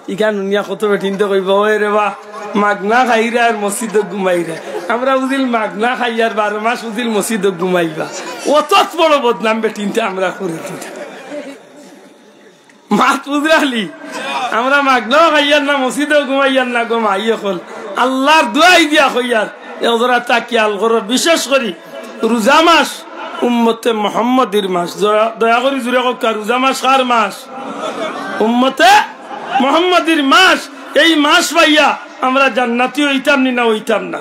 ইখান হুনিয়া কত বেটিন্তে কইবা, "ওই রে বা, মাগনা খাইরা আর মসজিদো ঘুমাইরা।" আমরা বুঝিল মাগনা খাইয়ার বারো মাস বুঝিল মসজিদো ঘুমাইবা। অত বড় বদনাম বেটিন্তে আমরা করি দিতা। মাত বুঝরানি? আমরা মাগনাও খাইয়ার না, মসজিদেও ঘুমাইয়ার না গো মাই অকল। আল্লার দুয়াই দিয়া কইয়ার, এ হজরত তা খিয়াল করো, বিশেষ করি রোজা মাস উম্মতে মোহাম্মদীর মাস। জোরা-, দয়া করি জুরে কউক্কা, রোজা মাস কার মাস? উম্মতে মোহাম্মদীর মাস। এই মাস পাইয়া আমরা জান্নাতি অইতাম নি না অইতাম না?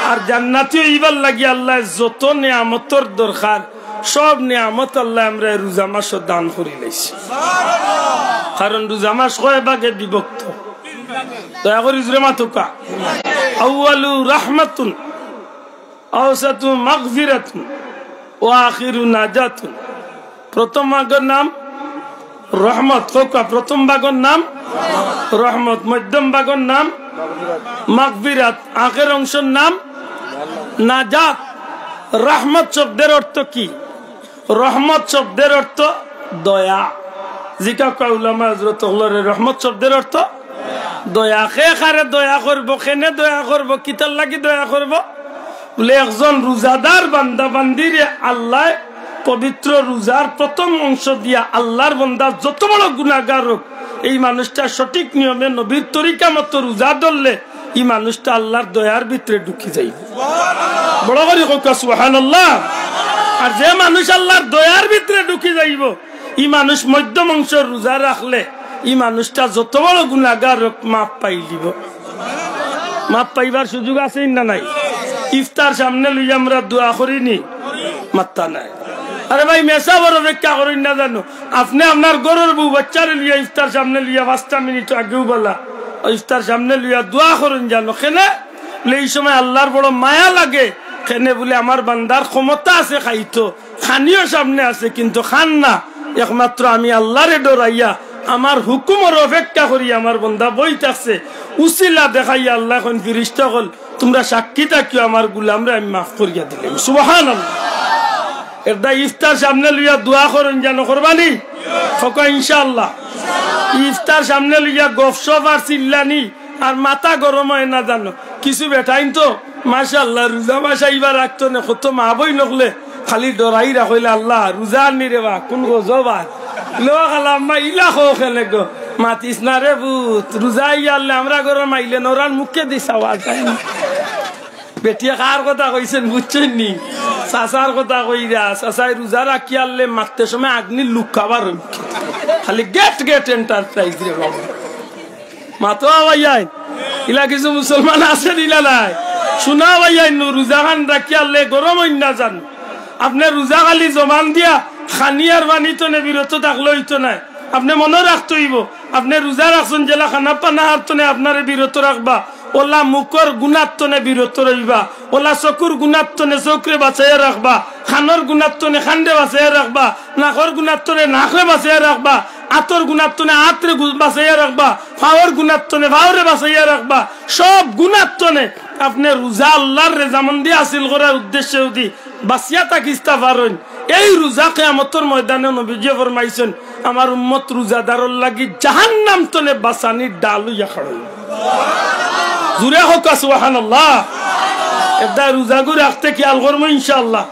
আর জান্নাতি অইবার লাগি আল্লায় যত নিয়ামতর দরকার, সব নিয়ামত আল্লায় আমরারে রোজা মাসো দান করিলাইছে। কারণ রোজা মাস কয় ভাগে বিভক্ত? দয়া করি জুরে মাতউক্কা। আউয়ালু রাহমাতুন, আওসাতু মাগফিরাতুন, ওয়া আখিরু নাজাতুন। প্রথম ভাগর নাম রহমত। কউক্কা, প্রথম ভাগর নাম রহমত, মধ্যম ভাগর নাম মাগফিরাত, আখের অংশর নাম নাজাত। রহমত শব্দের অর্থ কি? রহমত শব্দের অর্থ দয়া। জিকাউক্কা উলামা হজরত অকলরে, রহমত শব্দের অর্থ দয়া। কে কারে দয়া করবো, কেনে দয়া করবো, কিতার লাগি দয়া করবো? বুলে, একজন রোজাদার বান্দা বান্দিরে আল্লায় পবিত্র রোজার প্রথম অংশ দিয়া আল্লার বন্দা যত বড় গুনাগার হোক, এই মানুষটা সঠিক নিয়মে নবীর তরিকা মতো রোজা ধরলে ই মানুষটা আল্লার দয়ার ভিতরে ঢুকি যাইবো। বড় করি কউক্কা সুবহানাল্লাহ। আর যে মানুষ আল্লার দয়ার ভিতরে ঢুকি যাইবো, ই মানুষ মধ্যম অংশর রোজা রাখলে ই মানুষটা যত বড় গুনাগার হোক, মাফ পাইলিবো। মাফ পাইবার সুযোগ আছে না নাই? ইফতার সামনে লইয়া আমরা দোয়া করি নি? মাত্তা নাই। আরে ভাই, মেসাবর অপেক্ষা করইন না জানো? আপনে আপনার ঘরর বউ বাচ্চারে লইয়া ইফতার সামনে লইয়া পাঁচটা মিনিট আগেও বলা, ইফতার সামনে লইয়া দোয়া করইন জানো। কেনে? বুলে, এই সময় আল্লার বড় মায়া লাগে। কেনে? বুলে, আমার বান্দার ক্ষমতা আছে খাইতো, খানিও সামনে আছে, কিন্তু খান না। একমাত্র আমি আল্লারে ডরাইয়া, আমার হুকুমর অপেক্ষা করি, আমার বন্দা বই থাকছে। উসিলা দেখাইয়া আল্লায় কইন, ফিরিস্তা অকল, তুমরা সাক্ষী থাকিও, আমার গুলামরে আমি মাফ করিয়া দিলাম। সুবহানাল্লাহ। এরদায় ইফতার সামনে লইয়া দোয়া করইন জানো, করবা নি? কউক্কা ইনশাআল্লাহ। ইফতার সামনে লইয়া গফসফ আর চিল্লানি আর মাথা গরম অয় না জানো। কিছু বেটাইন তো, মাশাআল্লাহ, রোজা মাস আইবার আগ থনে কত মা বইন অকলে খালি ডরাইরা, কইলা, "আল্লাহ, রোজা আনি রে বা, কোন গজব আর।" লো খালা আম্মা, ইলা কও কেনে গো? মাতিস না রে পুত, রোজা আইয়া আনলে আমরা ঘরো মাইলে নরার মুখে দি চাওয়া যায় না। বেটিয়ে কার কথা কইছইন বুঝছইন নি? চাচার কথা কইরা, চাচায় রোজা রাখি আনলে মাততে সময় আগ্নির লুক খাবার অইছে। খালি গেট গেট এন্টারপ্রাইজ রে বাবা। মাতো ভাইয়াইন, ইলা কিছু মুসলমান আছে নি না নাই? শুনা ভাইয়াইন, নু রোজা খান রাখি আনলে গরম অইন না জানো। আপনে রোজা খালি জবান দিয়া খানি আর পানি থনে বিরত থাকলে অইতো নায়। আপনে মনো রাখতে অইবো, আপনে রোজা রাখছইন যেলা খানা পানা হার থনে আপনারে বিরত রাখবা, অলা মুখর গুনার থনে বিরত রইবা, অলা চকুর গুনার থনে চউখরে বাচাইয়া রাখবা, কানর গুনার থনে কানরে বাচাইয়া রাখবা, নাকর গুনার থনে নাকরে বাচাইয়া রাখবা, আতর গুনার থনে আতরে গু-, বাচাইয়া রাখবা, পাওর গুনার থনে পাওরে বাচাইয়া রাখবা। সব গুনার থনে আপনে রোজা আল্লার রেজামন্দি হাসিল করার উদ্দেশ্যে যদি বাচিয়া থাকিস্তা পারইন, এই রোজা কিয়ামতর ময়দানে নবীজিয়ে ফরমাইছইন, আমার উম্মত রোজাদারর লাগি জাহান্নাম থনে বাচানির ঢাল অইয়া খাড়ইন। জুরে কউক্কা সুবহানাল্লাহ। এরদায় রোজাগু রাখতে খিয়াল করমু ইনশাআল্লাহ।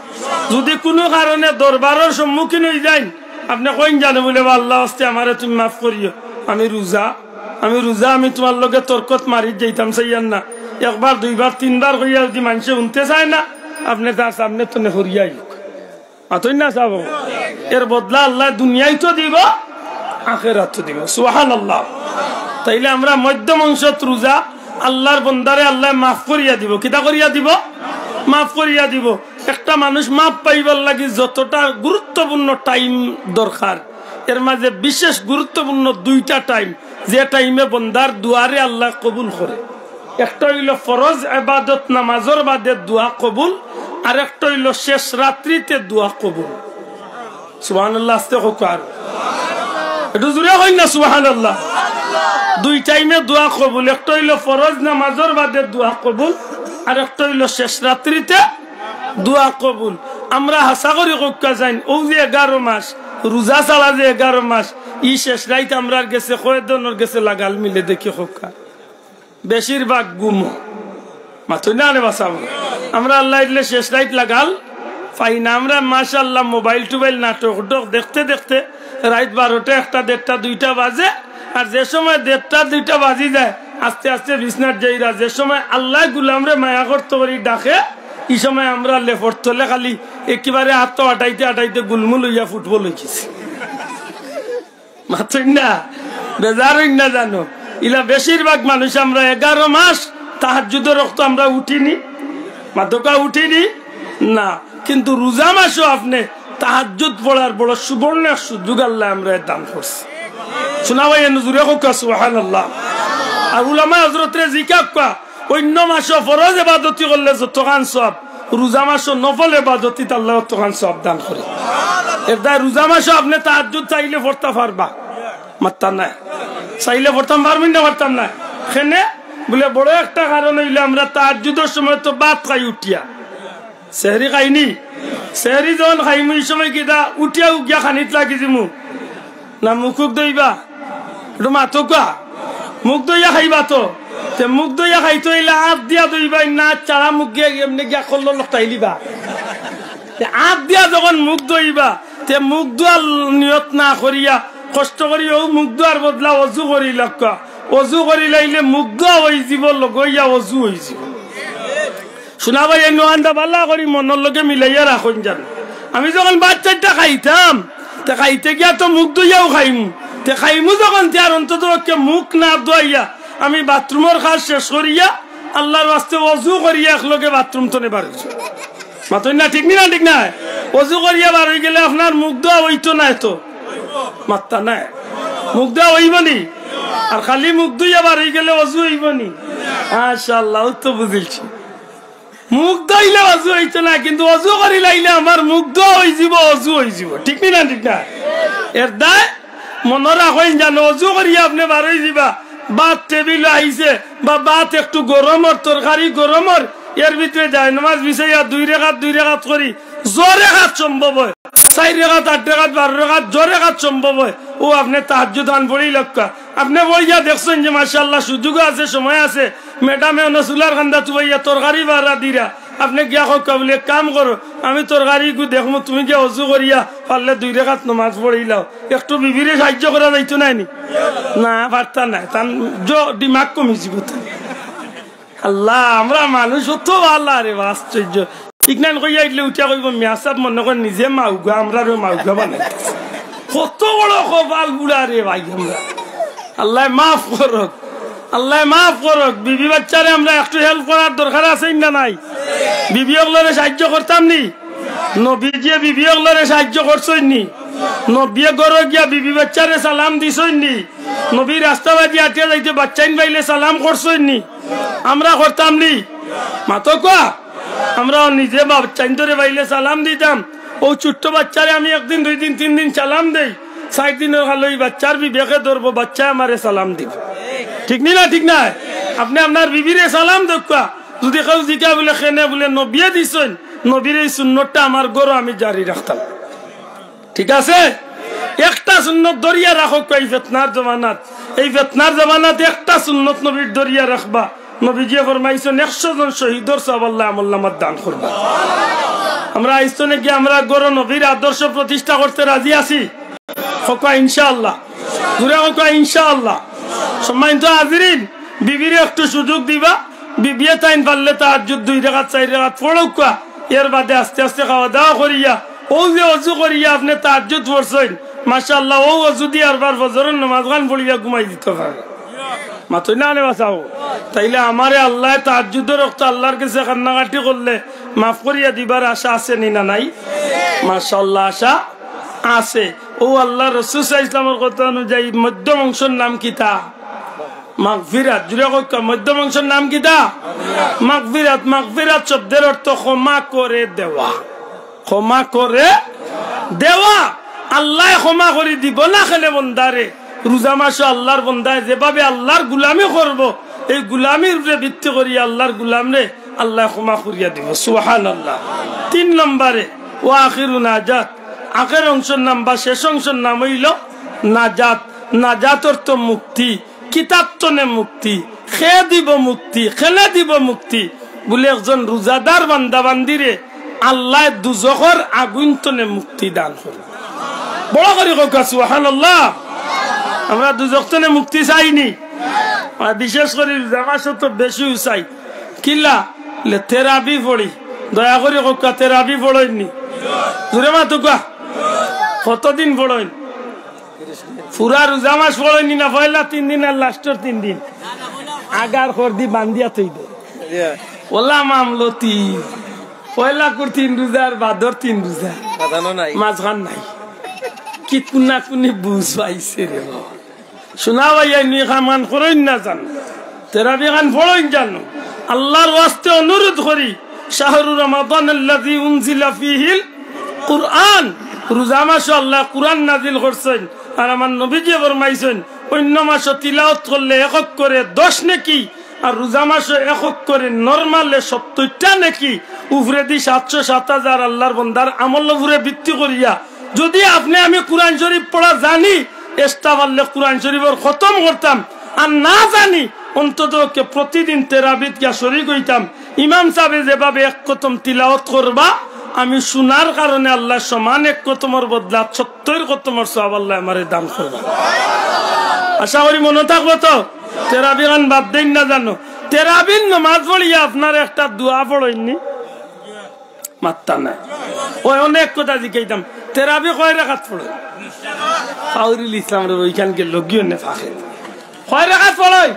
যদি কুনু কারণে দরবারর সম্মুখীন অইযাইন, আপনে কইন জানো বুলে, "বা আল্লার ওয়াস্তে আমারে তুমি মাফ করিও, আমি রোজা, আমি রোজা, আমি তুমার লগে তর্কত মারিত যাইতাম চাইয়ার না।" একবার, দুইবার, তিনবার কইয়া যদি মানষে হুনতে চায় না, আপনে তার সামনে থনে হরিয়া আইউক। মাতইন না সাব? এর বদলা আল্লায় দুনিয়াইতো দিবো, আখেরাতো দিবো। সুবহানাল্লাহ। তাইলে আমরা মধ্যম অংশত রোজা, আল্লার বন্দারে আল্লায় মাফ করিয়া দিবো। কিতা করিয়া দিবো? মাফ করিয়া দিবো। একটা মানুষ মাফ পাইবার লাগি যতটা গুরুত্বপূর্ণ টাইম দরকার, এর মাঝে বিশেষ গুরুত্বপূর্ণ দুইটা টাইম, যে টাইমে বন্দার দোয়ারে আল্লায় কবুল করে। একটা অইলো ফরজ এবাদত নামাজর বাদে দোয়া কবুল, আর একটা অইলো শেষ রাত্রিতে দোয়া কবুল। সুবহানাল্লাহ, আস্তে কউক্কা আর। একটু জুরে কইন না সুবহানাল্লাহ। দুই টাইমে দোয়া কবুল, একটা অইলো ফরজ নামাজর বাদে দোয়া কবুল, আর একটা অইলো শেষ রাত্রিতে দোয়া কবুল। আমরা হাছা করি কউক্কা যাইন, অউ যে এগারো মাস, রোজা ছাড়া যে এগারো মাস, ই শেষ রাইত আমরার গেছে কয়জনর গেছে লাগাল মিলে দেখি কউক্কা? বেশিরভাগ ঘুমো। মাতইন না রে বা সাব। আমরা আল্লায় দিলে শেষ রাইত লাগাল পাই না। আমরা মাশাআল্লাহ মোবাইল টোবাইল নাটক উটক দেখতে দেখতে রাইত বারোটা, একটা, দেড়টা, দুইটা বাজে। আর যে সময় দেড়টা, দুইটা বাজি যায়, আস্তে আস্তে বিছনাত যাইরা। যে সময় আল্লায় গুলামরে মায়া করতো করি ডাকে, ই সময় আমরা লেফর তলে খালি একেবারে আত আটাইতে আটাইতে গুলমুল অইয়া ফুটবল অইগেছি। মাতইন না, বেজার অইন না জানো। ইলা বেশিরভাগ মানুষ আমরা এগারো মাস তাহাজ্জুদর অক্ত আমরা উঠিনি, মাতউক্কা উঠিনি না। কিন্তু রোজা মাসো আপনে তাহাজ্জুদ পড়ার বড় সুবর্ণ এক সুযোগ আল্লায় আমরারে দান করছে। শুনা ভাই, এনে জুরে কউক্কা সুবহানাল্লাহ। আর উলামায়ে হযরতরে জিকাউক্কা, অইন্য মাসো ফরজ এবাদতি করলে যতখান সওয়াব, রোজা মাসো নফল এবাদতিত আল্লায় অতখান সওয়াব দান করে। এরদায় রোজা মাসো আপনে তাহাজ্জুদ চাইলে পড়তা পারবা, মাতইন না। চাইলে পড়তাম পারমু না, পারতাম না। কেনে? বুলে বড় একটা কারণ অইলো আমরা তাহাজ্জুদর সময় তো ভাত খাই উঠিয়া, সেহরি খাইনি। সেহরি যখন খাইমু, ই সময় কিতা উঠিয়া গিয়া খানিত লাগি যিমু না মুখ-উখ ধইবা? একটু মাতউক্কা। মুখ ধইয়া খাইবা তো। তে মুখ ধইয়া খাইতে অইলে আত দিয়া ধইবায় না, চারা মুখ গিয়া এমনে গিয়া কল্লো লকটাইলিবা। তে আত দিয়া যখন মুখ ধইবা, তে মুখ ধোয়ার নিয়ত না করিয়া কষ্ট করি অউ মুখ ধোয়ার বদলা অজু করি লউক্কা। অজু করি লাইলে মুখ ধোয়া অইযিবো, লগইয়া অজু অইযিবো। শুনা ভাই, এই নুয়ানটা ভালা করি মনর লগে মিলাইয়া রাখইন যেন। আমি যখন ভাত চাইরটা খাইতাম, তে খাইতে গিয়া তো মুখ ধইয়াউ খাইমু। তে খাইমু যখন, তে আর অন্তত পক্ষে মুখ না ধুয়াইয়া আমি বাথরুমর কাজ শেষ করিয়া আল্লার ওয়াস্তে অজু করিয়া একলগে বাথরুম তনে বার অইছি। মাতইন না, ঠিক নি না? ঠিক নায়? অজু করিয়া বার অইগেলে আপনার মুখ ধোয়া অইতো নায় তো? মাত্তা নায়। মুখ ধোয়া অইবো নি? আর খালি মুখ ধুইয়া বার অইগেলে অজু অইবো নি? মাশাআল্লাহ, অউ তো বুঝিলছি। মুখ ধইলে অজু অইতো না, কিন্তু অজু করি লাইলে আমার মুখ ধোয়া অইযিবো, অজু অইযিবো। ঠিক নি না? ঠিক না? এর দায় মনো রাখইন যেন, অজু করিয়া আপনে বার অইযিবা, ভাত টেবিলো আইছে, বা ভাত একটু গরমর, তরকারি গরমর, এর ভিতরে জায়নামাজ বিছাইয়া দুই রেকাত, দুই রেকাত করি, যে রেকাত সম্ভব অয়, চাইর রেকাত, আট রেকাত, বারো রেকাত, যে রেকাত সম্ভব অয়, অউ আপনে তাহাজ্জুদ খান পড়ি লউক্কা। আপনে বইয়া দেখছইন যে মাশাআল্লাহ সুযোগও আছে, সময় আছে, ম্যাডামে অনো চুলার কান্দা তুবাইয়া তরকারি বারা দিরা, আপনে গিয়া কউক্কা বুলে, "এক কাম করো, আমি তরকারি ইগু দেখমু, তুমি গিয়া অজু করিয়া পারলে দুই রেকাত নমাজ পড়িলাও।" একটু বিবিরে সাহায্য করা যাইতো নায় নি? না, পারতা নায়, তান জ-, দিমাগ কমিযিবো তান। আল্লাহ, আমরা মানুষ অত ভালা রে বা, আশ্চর্য। ঠিক নায় কইয়া আইলে উঠিয়া কইবো, "মিয়া সাব মনে কয় নিজে মাউগা, আমরারেও মাউগা বানাইতাছে।" কত বড় কপাল পুড়া রে ভাই আমরা। আল্লায় মাফ করউক, আল্লায় মাফ করউক। বিবি বাচ্চারে আমরা একটু help করার দরকার আছে না নাই? বিবি অকলরে সাহায্য করতাম নি? নবীজিয়ে বিবি অকলরে সাহায্য করছইন নি? নবীয়ে ঘরো গিয়া বিবি বাচ্চারে সালাম দিছইন নি? নবী রাস্তাবাদি আটিয়া যাইতে বাচ্চাইন পাইলে সালাম করছইন নি? আমরা করতাম নি? মাতো কুয়া। আমরাও নিজে বাচ্চাইন্তরে পাইলে সালাম দিতাম। অউ ছোট্ট বাচ্চারে আমি একদিন, দুই দিন, তিন দিন সালাম দেই, চাইর দিনর কালো ই বাচ্চার বিবেকে ধরবো, বাচ্চায় আমারে সালাম দিবো। ঠিক নি না? ঠিক নায়? আপনে আপনার বিবিরে সালাম দেউক্কা। যুদি কেউ জিকায় বুলে, "কেনে?" বুলে, "নবীয়ে দিছইন।" নবীর এই সুন্নতটা আমার ঘরো আমি জারি রাখতাম। ঠিক আছে? একটা সুন্নত ধরিয়া রাখউক্কা এই ফেতনার জমানাত। এই ফেতনার জমানাত একটা সুন্নত নবীর ধরিয়া রাখবা। নবীজিয়ে ফরমাইছইন, "একশো জন শহীদর সওয়াব আল্লায় আমলনামাত দান করবা।" আমরা আইজ থনে গিয়া আমরা ঘরো নবীর আদর্শ প্রতিষ্ঠা করতে রাজি আছি? কউক্কা ইনশাআল্লাহ। জুরে কউক্কা ইনশাআল্লাহ। সম্মানিত হাজিরিন, বিবিরে একটু সুযোগ দিবা, বিবিয়ে তাইন পারলে তাহাজ্জুদ দুই রেকাত, চাইর রেকাত পড়উক্কা, এর বাদে আস্তে আস্তে খাওয়া দাওয়া করিয়া, অউ যে অজু করিয়া আপনে তাহাজ্জুদ পড়ছইন, মাশাআল্লাহ, অউ অজু দি আরবার ফজরর নমাজ খান পড়িয়া ঘুমাই দিতো পারবা। মাতইন না নে বাঁচাও। তাইলে আমারে আল্লায় তাহাজ্জুদর অক্ত আল্লার গেছে কান্নাকাটি করলে মাফ করিয়া দিবার আশা আছে নি না নাই? মাশাআল্লাহ, আশা আছে। অউ আল্লার রসুল সাল্লাল্লাহু আলাইহি ওয়াসাল্লামর কথা অনুযায়ী মধ্যম অংশর নাম কিতা? মাগফিরাত। জুরে কউক্কা, মধ্যম অংশর নাম কিতা? মাগফিরাত। মাগফিরাত শব্দের অর্থ ক্ষমা করে দেওয়া। ক্ষমা করে দেওয়া। আল্লায় ক্ষমা করি দিবো না কেনে বন্দারে? রোজা মাসো আল্লার বন্দায় যেভাবে আল্লার গুলামি করবো, এই গুলামির উপরে ভিত্তি করি আল্লার গুলামরে আল্লায় ক্ষমা করিয়া দিবো। সুবহানাল্লাহ। তিন নম্বরে, ওয়া আখিরু নাজাত, আখের অংশর নাম বা শেষ অংশর নাম অইলো নাজাত। নাজাত অর্থ মুক্তি। কিতার তনে মুক্তি, কে দিবো মুক্তি, কেনে দিবো মুক্তি? বুলে একজন রোজাদার বান্দা বান্দিরে আল্লায় দুজখর আগুইন তনে মুক্তি দান করবো। বড় করি কউক্কা সুবহানাল্লাহ। আমরা দুজখ তনে মুক্তি চাই নি? আর বিশেষ করি রোজা মাসো তো বেশিউ চাই। কিলা? লে তেরাবি পড়ি। দয়া করি কউক্কা, তেরাবি পড়ইন নি? জুরে মাতউক্কা। কতদিন পড়ইন? পুরা রোজা মাস পড়ইন নি না, পয়লা তিন দিন আর লাস্টর তিন দিন? আগার খরদি বান্দিয়া থই দে। ওলা মামলতি। পয়লা কুর তিন রোজা আর বাদর তিন রোজা। মাঝখান নাই। কি কুনা কুনি বুঝ পাইছে রে বাবা। শুনা ভাই, এই নি খামান করইন না জান। তেরাবি খান পড়ইন জানো। আল্লার ওয়াস্তে অনুরোধ করি, শাহরু রমাদান আল্লাযী উনজিলা ফীহিল কুরআন, রোজা মাসো আল্লায় কুরআন নাজিল করছইন, আর আমার নবীজিয়ে ফরমাইছইন, অইন্য মাসো তিলাওয়াত করলে এক অক্ষরে দশ নেকি, আর রোজা মাসো এক অক্ষরে normally সত্তইরটা নেকি, উপরেদি সাতশো, সাত হাজার আল্লার বন্দার আমলর উপরে ভিত্তি করিয়া যুদি আপনে আমি কুরআন শরীফ পড়া জানি, এস্তা পারলে কুরআন শরীফর খতম করতাম, আর না জানি, অন্তত কে প্রতিদিন তেরাবিত গিয়া শরিক অইতাম। ইমাম সাবে যেভাবে এক খতম তিলাওয়াত করবা, আমি শুনার কারণে আল্লায় সমান এক খতমর বদলা সত্তইর খতমর সওয়াব আল্লায় আমারে দান করবা। আশা করি মনো থাকবো তো। তেরাবি খান বাদ দেইন না জানো, তেরাবির নমাজ পড়িয়া আপনারা একটা দোয়া পড়ইন নি? মাত্তা নাই। ওই অনেক কথা জিকাইতাম, তেরাবি কয় রাকাত পড়ইন? ফাউরুল ইসলাম রে, ওইখান গেল গিয়ে নে ফাঁকে। কয় রাকাত পড়ইন?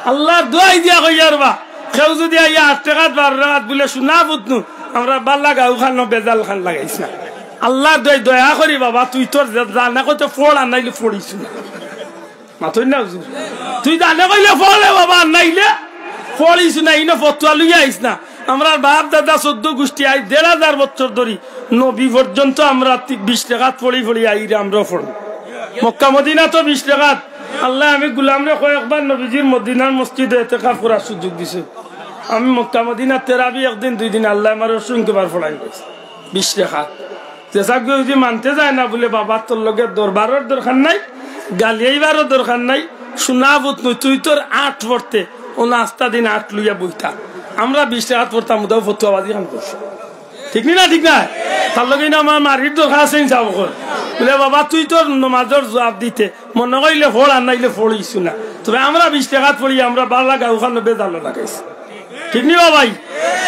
আল্লার দোয়াই দিয়া কইয়ার বা, কেউ যুদি আইয়া আট রাকাত, বারো রাকাত বুলে, "শুনা পুতনু, আমরা বালা গাউ খানো বেজাল খান লাগাইছ না।" আল্লার দোয়াই, দয়া করি বাবা, তুই তোর যে-, জানা কইতে পড়, আর নাইলে পড়িস না। মাতইন না হুজুর? তুই জানে কইলে পড় রে বাবা, আর নাইলে পড়িস না, ইনো ফতুয়া লইয়া আইস না। আমরার বাপ দাদা চৌদ্দ গুষ্টি আইজ দেড় হাজার বছর ধরি নবী পর্যন্ত আমরা তি-, বিশ রাকাত পড়ি পড়ি আইরে আমরাও পড়ি। মক্কা মদিনা তো বিশ রাকাত। আল্লায় আমি গুলামরে কয়েকবার নবীজির মদিনার মসজিদে এতেকাফ করার সুযোগ দিছে। আমি মক্কা মদিনা তেরাবি একদিন দুই দিন আল্লায় আমারে অসংখ্যবার পড়াই গেছে। বিশ রাকাত। যে সাহেব কেউ যদি মানতে যায় না বুলে, "বাবা, তোর লগে দরবারর দরকার নাই, গালিয়াইবারও দরকার নাই, শুনা পুতনু, তুই তোর আট পড়তে, ও নাস্তা দিন আট লইয়া বইতা।" আমরা বিশ রাকাত পড়তাম, উদাও ফতুয়াবাজি খান করছে। ঠিক নি না? ঠিক না? তার লগে না আমার মারির দরকার আছে, ইনসাফ কর। বুলে, "বাবা, তুই তোর নমাজর জবাব দিতে, মনো কইলে পড়, আর নাইলে পড়িস না।" তবে আমরা বিশ রাকাত পড়ি, আমরা বালা গাউ খানো বেজালো লাগাইছি। ঠিক নি বা ভাই?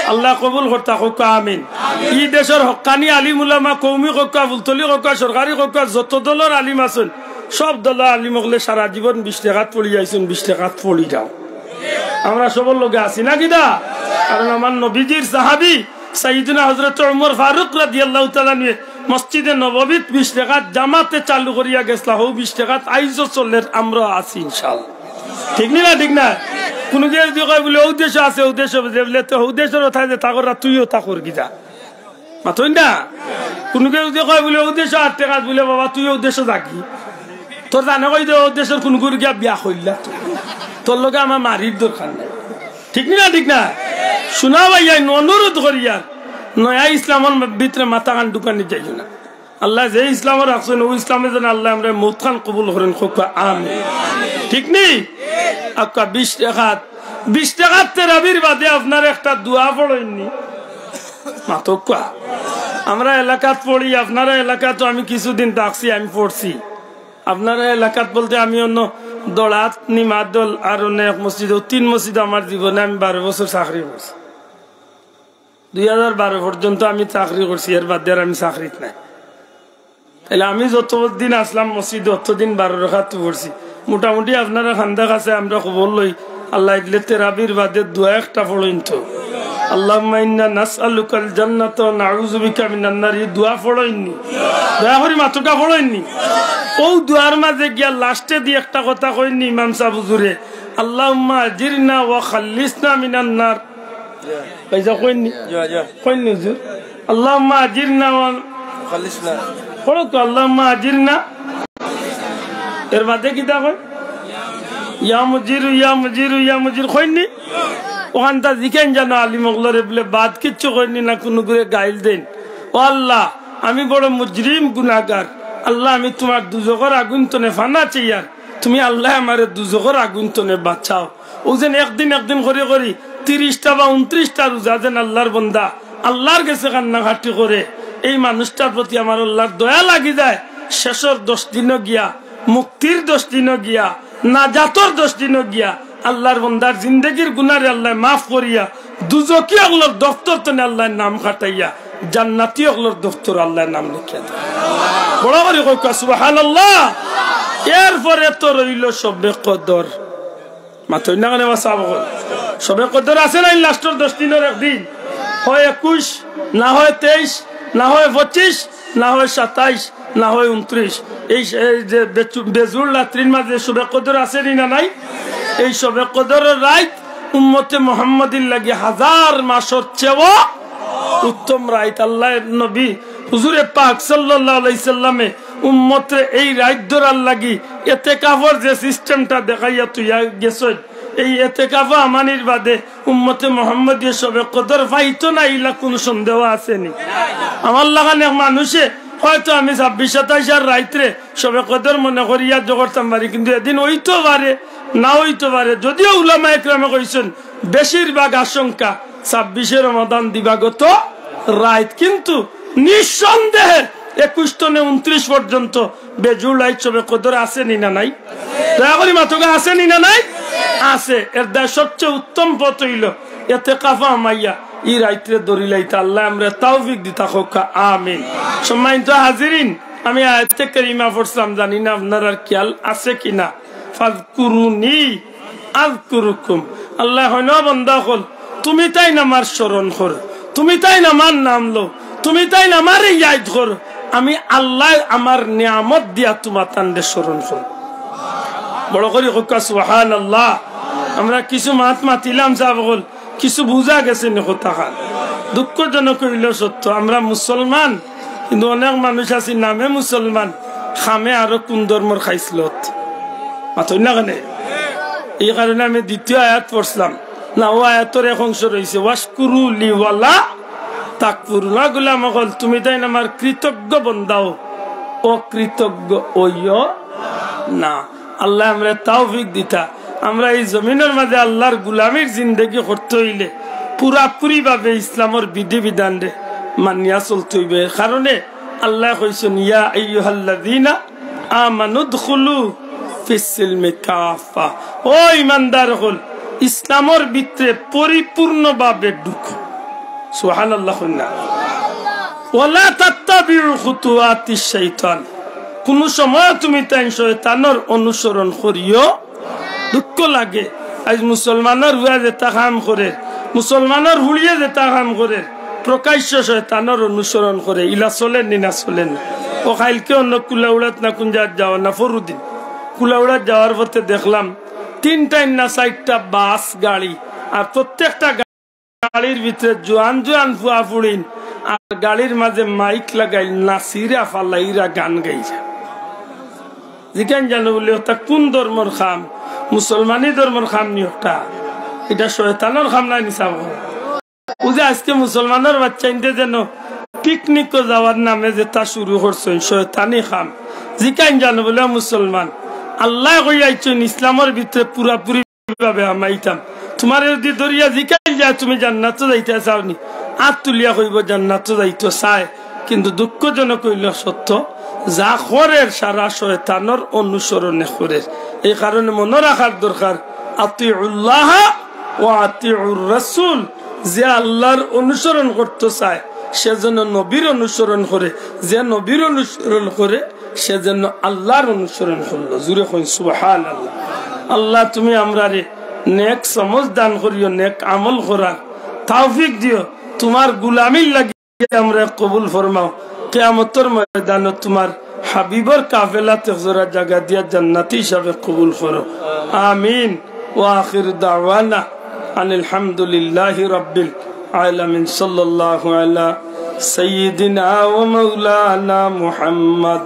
আল্লায় কবুল করতা, কউক্কা আমিন। ই দেশর হক্কানি আলিম উলামা, কওমি কউক্কা, ফুলতলি কউক্কা, সরকারি কউক্কা, যত দলর আলিম আছইন, সব দলর আলিম অকলে সারা জীবন বিশ রাকাত পড়ি আইছইন, বিশ রাকাত পড়ি যাও। আমরা সবর লগে আছি না কিতা? কারণ আমার নবীজির সাহাবী সাইয়্যিদুনা হযরত ওমর ফারুক রাদিয়াল্লাহু তাআলা আনহু মসজিদে নববীত বিশ রাকাত জামাতে চালু করিয়া গেছলা, হউ বিশ রাকাত আইজও চলের, আমরাও আছি ইনশাআল্লাহ। ঠিক নি না? ঠিক না? কুনু কেউ যদি কয় বুলে, "ও দেশো আছে, ও দেশো আছে", বুলে, "তে ও দেশর ওথায় যে তা কররা, তুইও তা করগি যা।" মাতইন না? কুনু কেউ যদি কয় বুলে, "ও দেশো আট রাকাত", বুলে, "বাবা, তুই ও দেশো যাগি।" তোর জানে কই দে, ও দেশর কুনু গুর গিয়া বিয়া করিলা। তোর লগে আমার মারির দরকার নাই। ঠিক নি না? ঠিক না? শুনা ভাইয়াইন, অনুরোধ করিয়ার, নয়া ইসলামর ভিতরে মাথা খান ঢুকানি যাইও না। আল্লায় যে ইসলামো রাখছইন, ও ইসলামে যেন আল্লায় আমরার মউত খান কবুল করইন, কউক্কা আমিন। ঠিক নি? আক্কা বিশ রাকাত, বিশ রাকাত তেরাবির বাদে আপনারা একটা দোয়া পড়ইন নি? মাতউক্কা। আমরা এলাকাত পড়ি, আপনারা এলাকাত তো আমি কিছুদিন থাকছি, আমি পড়ছি। আপনারা এলাকাত বলতে আমি অন্য দড়াত, নিমাদল আর অন্য এক মসজিদ, ও তিন মসজিদ আমার জীবনে আমি বারো বছর চাকরি করছি। দুই হাজার বারো পর্যন্ত আমি চাকরি করছি, এর বাদে আর আমি চাকরিত নাই। তাইলে আমি যত দিন আছলাম মসজিদো, অতদিন বারো রাকাত পড়ছি। মোটামুটি আপনারা খান্দা কাছে আমরা খবর লই, আল্লায় দিলে তেরাবির বাদে দোয়া একটা পড়ইন তো। "আল্লাহুম্মা ইন্না নাসআলুকাল জান্নাতা ওয়া নাউযু বিকা মিনান নার", ই দোয়া পড়ইন নি? দয়া করি মাতউক্কা, পড়ইন নি? ও দোয়ার মাঝে গিয়া লাস্টে দি একটা কথা কইন নি ইমাম সাব হুজুরে, "আল্লাহুম্মা আজিরনা ওয়া খাল্লিসনা মিনান নার"। ভাইজান, কইন নি? জি, জি। কইন নি হুজুর? "আল্লাহুম্মা আজিরনা ওয়া খাল্লিসনা।" পড়ো তো, "আল্লাহুম্মা আজিরনা।" এর বাদে কিতা কয়? "ইয়া মুজিরু, ইয়া মুজিরু, ইয়া মুজির।" কইন নি? ওখানটা জিকাইন জানো আলিম অকলরে বুলে বাদ কিচ্ছু কইন নি না, কুনু গুরে গাইল দেইন। "ও আল্লাহ, আমি বড় মুজরিম গুনাগার। আল্লাহ, আমি তুমার দুজখর আগুন তনে ফানা চাইয়ার। তুমি আল্লাহ আমারে দুজখর আগুন তনে বাঁচাও।" ও যেন একদিন একদিন করি করি তিরিশটা বা ঊনত্রিশটা রোজা যেন আল্লাহর বন্দা আল্লাহর গেছে কান্নাকাটি করে, এই মানুষটার প্রতি আমার আল্লাহর দয়া লাগি যায়। শেষর দশ দিনও গিয়া, মুক্তির দশ দিনও গিয়া, নাজাতর দশ দিনও গিয়া, আল্লাহর বন্দার জিন্দেগির গুনারে আল্লায় মাফ করিয়া, দুজখি অকলর দফতর তনে আল্লায় নাম কাটাইয়া, জান্নাতি অকলর দফতর আল্লায় নাম লিখিয়া দেয়। বড় করি কউক্কা সুবহানাল্লাহ। এরপরে তো রইল শবে কদর। মাতইন না কেনে বা সাব অকল? শবে কদর আছে না, এই লাস্টর দশ দিনর একদিন, হয় একুশ, না হয় তেইশ, না হয় পঁচিশ, না হয় সাতাইশ, না হয় ঊনত্রিশ। এই, এই যে বেচু-, বেজুর রাত্রির মাঝে শবে কদর আছে নি না নাই? এই শবে কদরর রাইত উম্মতে মুহাম্মদীর লাগি হাজার মাসর চেয়েও উত্তম রাইত। আল্লাহর নবী হুজুরে পাক সাল্লাল্লাহু আলাইহি সাল্লামে উম্মতরে এই রাইত ধরার লাগি এতেকাফর যে সিস্টেমটা দেখাইয়া থইয়া গেছইন, এই এতেকাফো আমানির বাদে উম্মতে মুহাম্মদীয়ে শবে কদর পাইতো না, ইলা কুনু সন্দেহ আছে নি? আমার লাখান এক মানুষে হয়তো আমি ছাব্বিশ সাতাইশ আর রাইতরে শবে কদর মনে করিয়া জোগাড় করতাম পারি, কিন্তু এদিন অইতো পারে না অইতো পারে, যদিও উলামায়ে কেরামে কইছইন বেশিরভাগ আশঙ্কা ছাব্বিশে রমাদান দিবাগত রাইত, কিন্তু নিঃসন্দেহে একুশ তনে ঊনত্রিশ পর্যন্ত বেজুড় রাইত শবে কদর আছে নি না নাই? দয়া করি মাতউক্কা, আছে নি না নাই? আছে। এর দায় সবচেয়ে উত্তম পথ অইলো এতেকাফো হামাইয়া ই রাইতরে ধরিলাইতা। আল্লায় আমরারে তৌফিক দিতা কউক্কা, আমিন। সম্মানিত হাজিরিন, আমি আয়াতে কারিমা পড়ছিলাম, জানি না আপনারার খিয়াল আছে কিনা। "ফাযকুরুনি আযকুরুকুম।" আল্লায় কইন, "ও বান্দা অকল, তুমি তাইন আমার স্মরণ করো, তুমি তাইন আমার নাম লও, তুমি তাইন আমারে ইয়াদ করো, আমি আল্লায় আমার নিয়ামত দিয়া তুমাতানরে স্মরণ করমু।" বড় করি কউক্কা সুবহানাল্লাহ। আমরা কিছু মাত মাতিলাম সাব অকল, কিছু বুঝা গেছে নি কথাখান? দুঃখজনক অইলেও সত্য, আমরা মুসলমান, কিন্তু অনেক মানুষ আছি নামে মুসলমান, কামে আরো কুন ধর্মর খাইছলত। মাতইন না কেনে? এই কারণে আমি দ্বিতীয় আয়াত পড়ছিলাম না, অউ আয়াতর এক অংশ রইছে, "ওয়াশকুরু লি ওয়ালা তাকফুরুন।" না, গোলাম অকল, তুমি তাইন আমার কৃতজ্ঞ বন্দাও, অকৃতজ্ঞ অইও না। আল্লায় আমরারে তৌফিক দিতা। আমরা ই জমিনর মাঝে আল্লার গুলামির জিন্দেগি করতে অইলে পুরাপুরি ভাবে ইসলামর বিধি বিধানরে মানিয়া চলতে অইবো। এর কারণে আল্লায় কইছইন, "ইয়া আইয়ুহাল্লাযীনা আমানু উদখুলু ফিস সিলমি কাফফা।" ও ইমানদার অকল, ইসলামর ভিতরে পরিপূর্ণভাবে ঢুকো। সুবহানাল্লাহ কইন না। "ওয়ালা তাত্তাবিউ খুতুওয়াতিশ শাইতান।" কুনু সময় তুমি তাইন শয়তানর অনুসরণ করিও। দুঃখ লাগে, আইজ মুসলমানর পুয়া যেতা কাম করের, মুসলমানর ফুড়িয়ে যেতা কাম করের, প্রকাশ্য শয়তানর অনুসরণ করে। ইলা চলের নি না চলের না? অউ কাইলকে অনো কুলাউড়াত না কুন জাগাত যাওয়ার না, পরুদিন কুলাউড়াত যাওয়ার পথে দেখলাম তিনটা না চাইরটা বাস গাড়ি, আর প্রত্যেকটা গাড়ির ভিতরে জোয়ান জোয়ান ফুয়া ফুড়িন, আর গাড়ির মাঝে মাইক লাগাইল, নাচিরা ফালাইরা গান গাইরা। জিকাইন জানো বুলে, "অতা কুন ধর্মর কাম? মুসলমানি ধর্মর কাম নি অতা? ইটা শয়তানর কাম নায় নি সাব?" অউ যে আইজকে মুসলমানর বাইচ্চাইন্তে যেন পিকনিকো যাওয়ার নামে যেতা শুরু করছইন, শয়তানি কাম। জিকাইন জানো বুলে, "মুসলমান, আল্লায় কইয়া আইছইন ইসলামর ভিতরে পুরাপুরি ভাবে হামাইতাম। তুমারে যুদি ধরিয়া জিকাইল যায়, তুমি জান্নাতো যাইতায় চাও নি?" আত তুলিয়া কইবো, "জান্নাতো যাইতো চায়।" কিন্তু দুঃখজনক অইলো সত্য, যা করের সারা শয়তানর অনুসরণে করের। এই কারণে মনো রাখার দরকার, আতিউল্লাহা ওয়া আতিউর রাসূল। যে আল্লার অনুসরণ করতো চায়, সে যেন নবীর অনুসরণ করে, যে নবীর অনুসরণ করে, সে যেন আল্লার অনুসরণ করলো। জুরে কইন সুবহানাল্লাহ। আল্লাহ, তুমি আমরারে নেক সমঝ দান করিও, নেক আমল করার তৌফিক দিও। তুমার গুলামির লাগি আমরারে কবুল ফরমাও। কিয়ামতর ময়দানো তুমার হাবিবর কাফেলাত এক জোড়া জাগা দিয়া জান্নাতি হিসাবে কবুল করো। আমিন। ওয়া আখিরু দাওয়ানা আনিল হামদুলিল্লাহি রাব্বিল আলামিন। সাল্লাল্লাহু আলা সাইয়্যিদিনা ওয়া মাওলানা মুহাম্মদ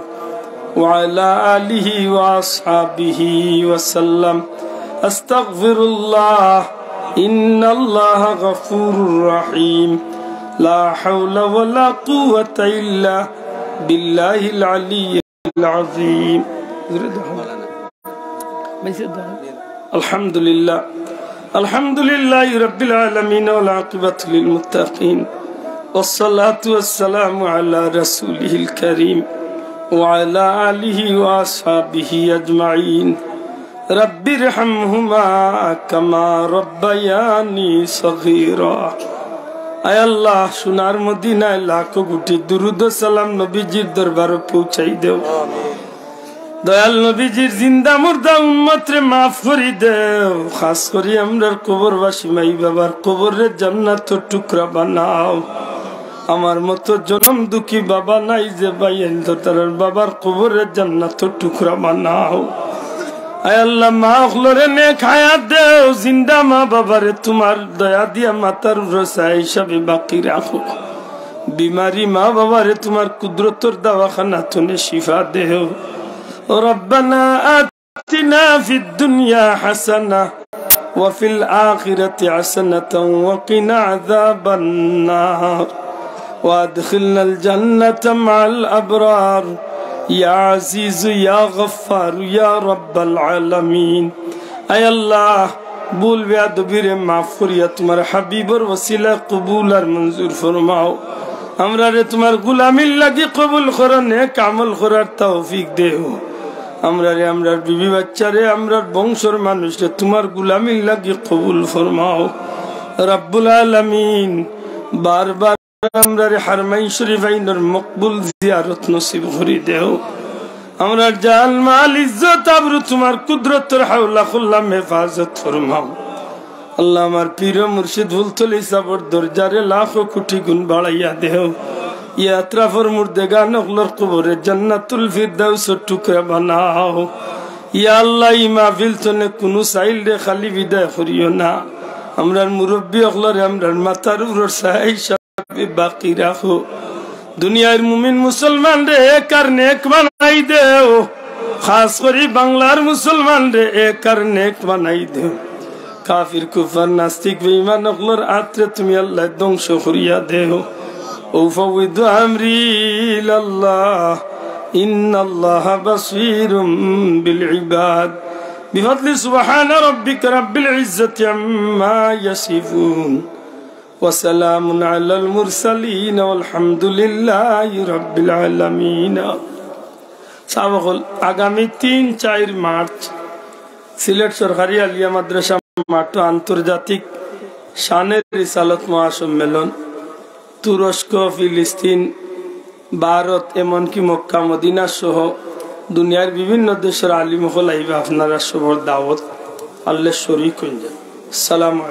ওয়া আলা আলিহি ওয়া আসহাবিহি ওয়া সাল্লাম। আস্তাগফিরুল্লাহ, ইন্নাল্লাহা গাফুরুর রাহিম। লা হাওলা ওয়া লা কুওয়াতা ইল্লা বিল্লাহিল আলিয়্যিল আযীম। الحمد لله، الحمد لله رب العالمين، والعاقبة للمتقين، والصلاة والسلام على رسوله الكريم وعلى آله وأصحابه أجمعين. رب ارحمهما كما ربياني صغيرا. আয় আল্লাহ, সোনার মদিনায় লাখো কোটি দুরুদ ও সালাম নবীজির দরবারো পৌঁছাই দেও। দয়াল নবীজির জিন্দা মুর্দা উম্মতরে মাফ করি দেও। খাস করি আমরার কবরবাসী মাই বাবার কবররে জান্নাতর টুকরা বানাও। আমার মতো জনম দুঃখী বাবা নাই যে ভাইয়াইন তো তারার বাবার কবররে জান্নাতর টুকরা বানাও। আয় আল্লাহ, মা অকলরে নেক হায়াত দেও, জিন্দা মা বাবারে তুমার দয়া দিয়া মাথার উপরে ছায়া হিসাবে বাকি রাখো। বিমারি মা বাবারে তুমার কুদরতর দাওয়াখানা থনে শিফা দেও। ربنا آتنا في الدنيا حسنة وفي الآخرة حسنة وقنا عذاب النار وأدخلنا الجنة مع الأبرار يا عزيز يا غفار يا رب العالمين. আয় আল্লাহ, ভুল বেয়াদবিরে মাফ করিয়া তুমার হাবিবর ওসিলা কবুল আর মঞ্জুর ফরমাও। আমরারে তুমার গুলামির লাগি কবুল করো, নেক আমল করার তৌফিক দেও। আমরারে, আমরার বিবি বাচ্চারে, আমরার বংশর মানুষরে তুমার গুলামির লাগি কবুল ফরমাও। রাব্বুল আলামিন, বারবার আমরারে হারমাইন শরীফাইনর মকবুল জিয়ারত নসিব করি দেও। আমরার জান, মাল, ইজ্জত, আবরু তুমার কুদরতর হাওলা করলাম, হেফাজত ফরমাও। আল্লাহ, আমার পীর ও মুর্শিদ ফুলতলি সাবর দরজারে লাখো কোটি গুণ বাড়াইয়া দেও। ই আতরাফর মুর্দেগান অকলর কবরে জান্নাতুল ফিরদাউসর টুকরা বানাও। ইয়া আল্লাহ, ই মাহফিল তনে কুনু সাইলরে খালি বিদায় করিও না। আমরার মুরব্বি অকলরে আমরার মাথার উপরর ছায়া হিসাবে বাকি রাখো। দুনিয়ার মুমিন মুসলমানরে এক আর নেক বানাই দেও। খাস করি বাংলার মুসলমানরে এক আর নেক বানাই দেও। কাফির, কুফার, নাস্তিক, বেঈমান অকলর আতরে তুমি আল্লাহ ধ্বংস করিয়া দেও। উফাউইদু আমরি ইলাল্লাহ, ইন্নাল্লাহা বাসীরুম বিল ইবাদ। বিফাদলি সুবহানা রাব্বিকা রাব্বিল ইজ্জাতি আম্মা ইয়াসিফুন। وسلام على المرسلين والحمد لله رب العالمين। সাব অকল, আগামী তিন চাইর মার্চ সিলেট সরকারি আলিয়া মাদ্রাসা মাঠো আন্তর্জাতিক শানের রিসালত মহাসম্মেলন। তুরস্ক, ফিলিস্তিন, ভারত, এমনকি মক্কা মদিনা সহ দুনিয়ার বিভিন্ন দেশর আলিম অকল আইবা। আপনারা সবর দাওয়াত, আল্লাহ শরিক অইন যান। সালাম আলাইকুম।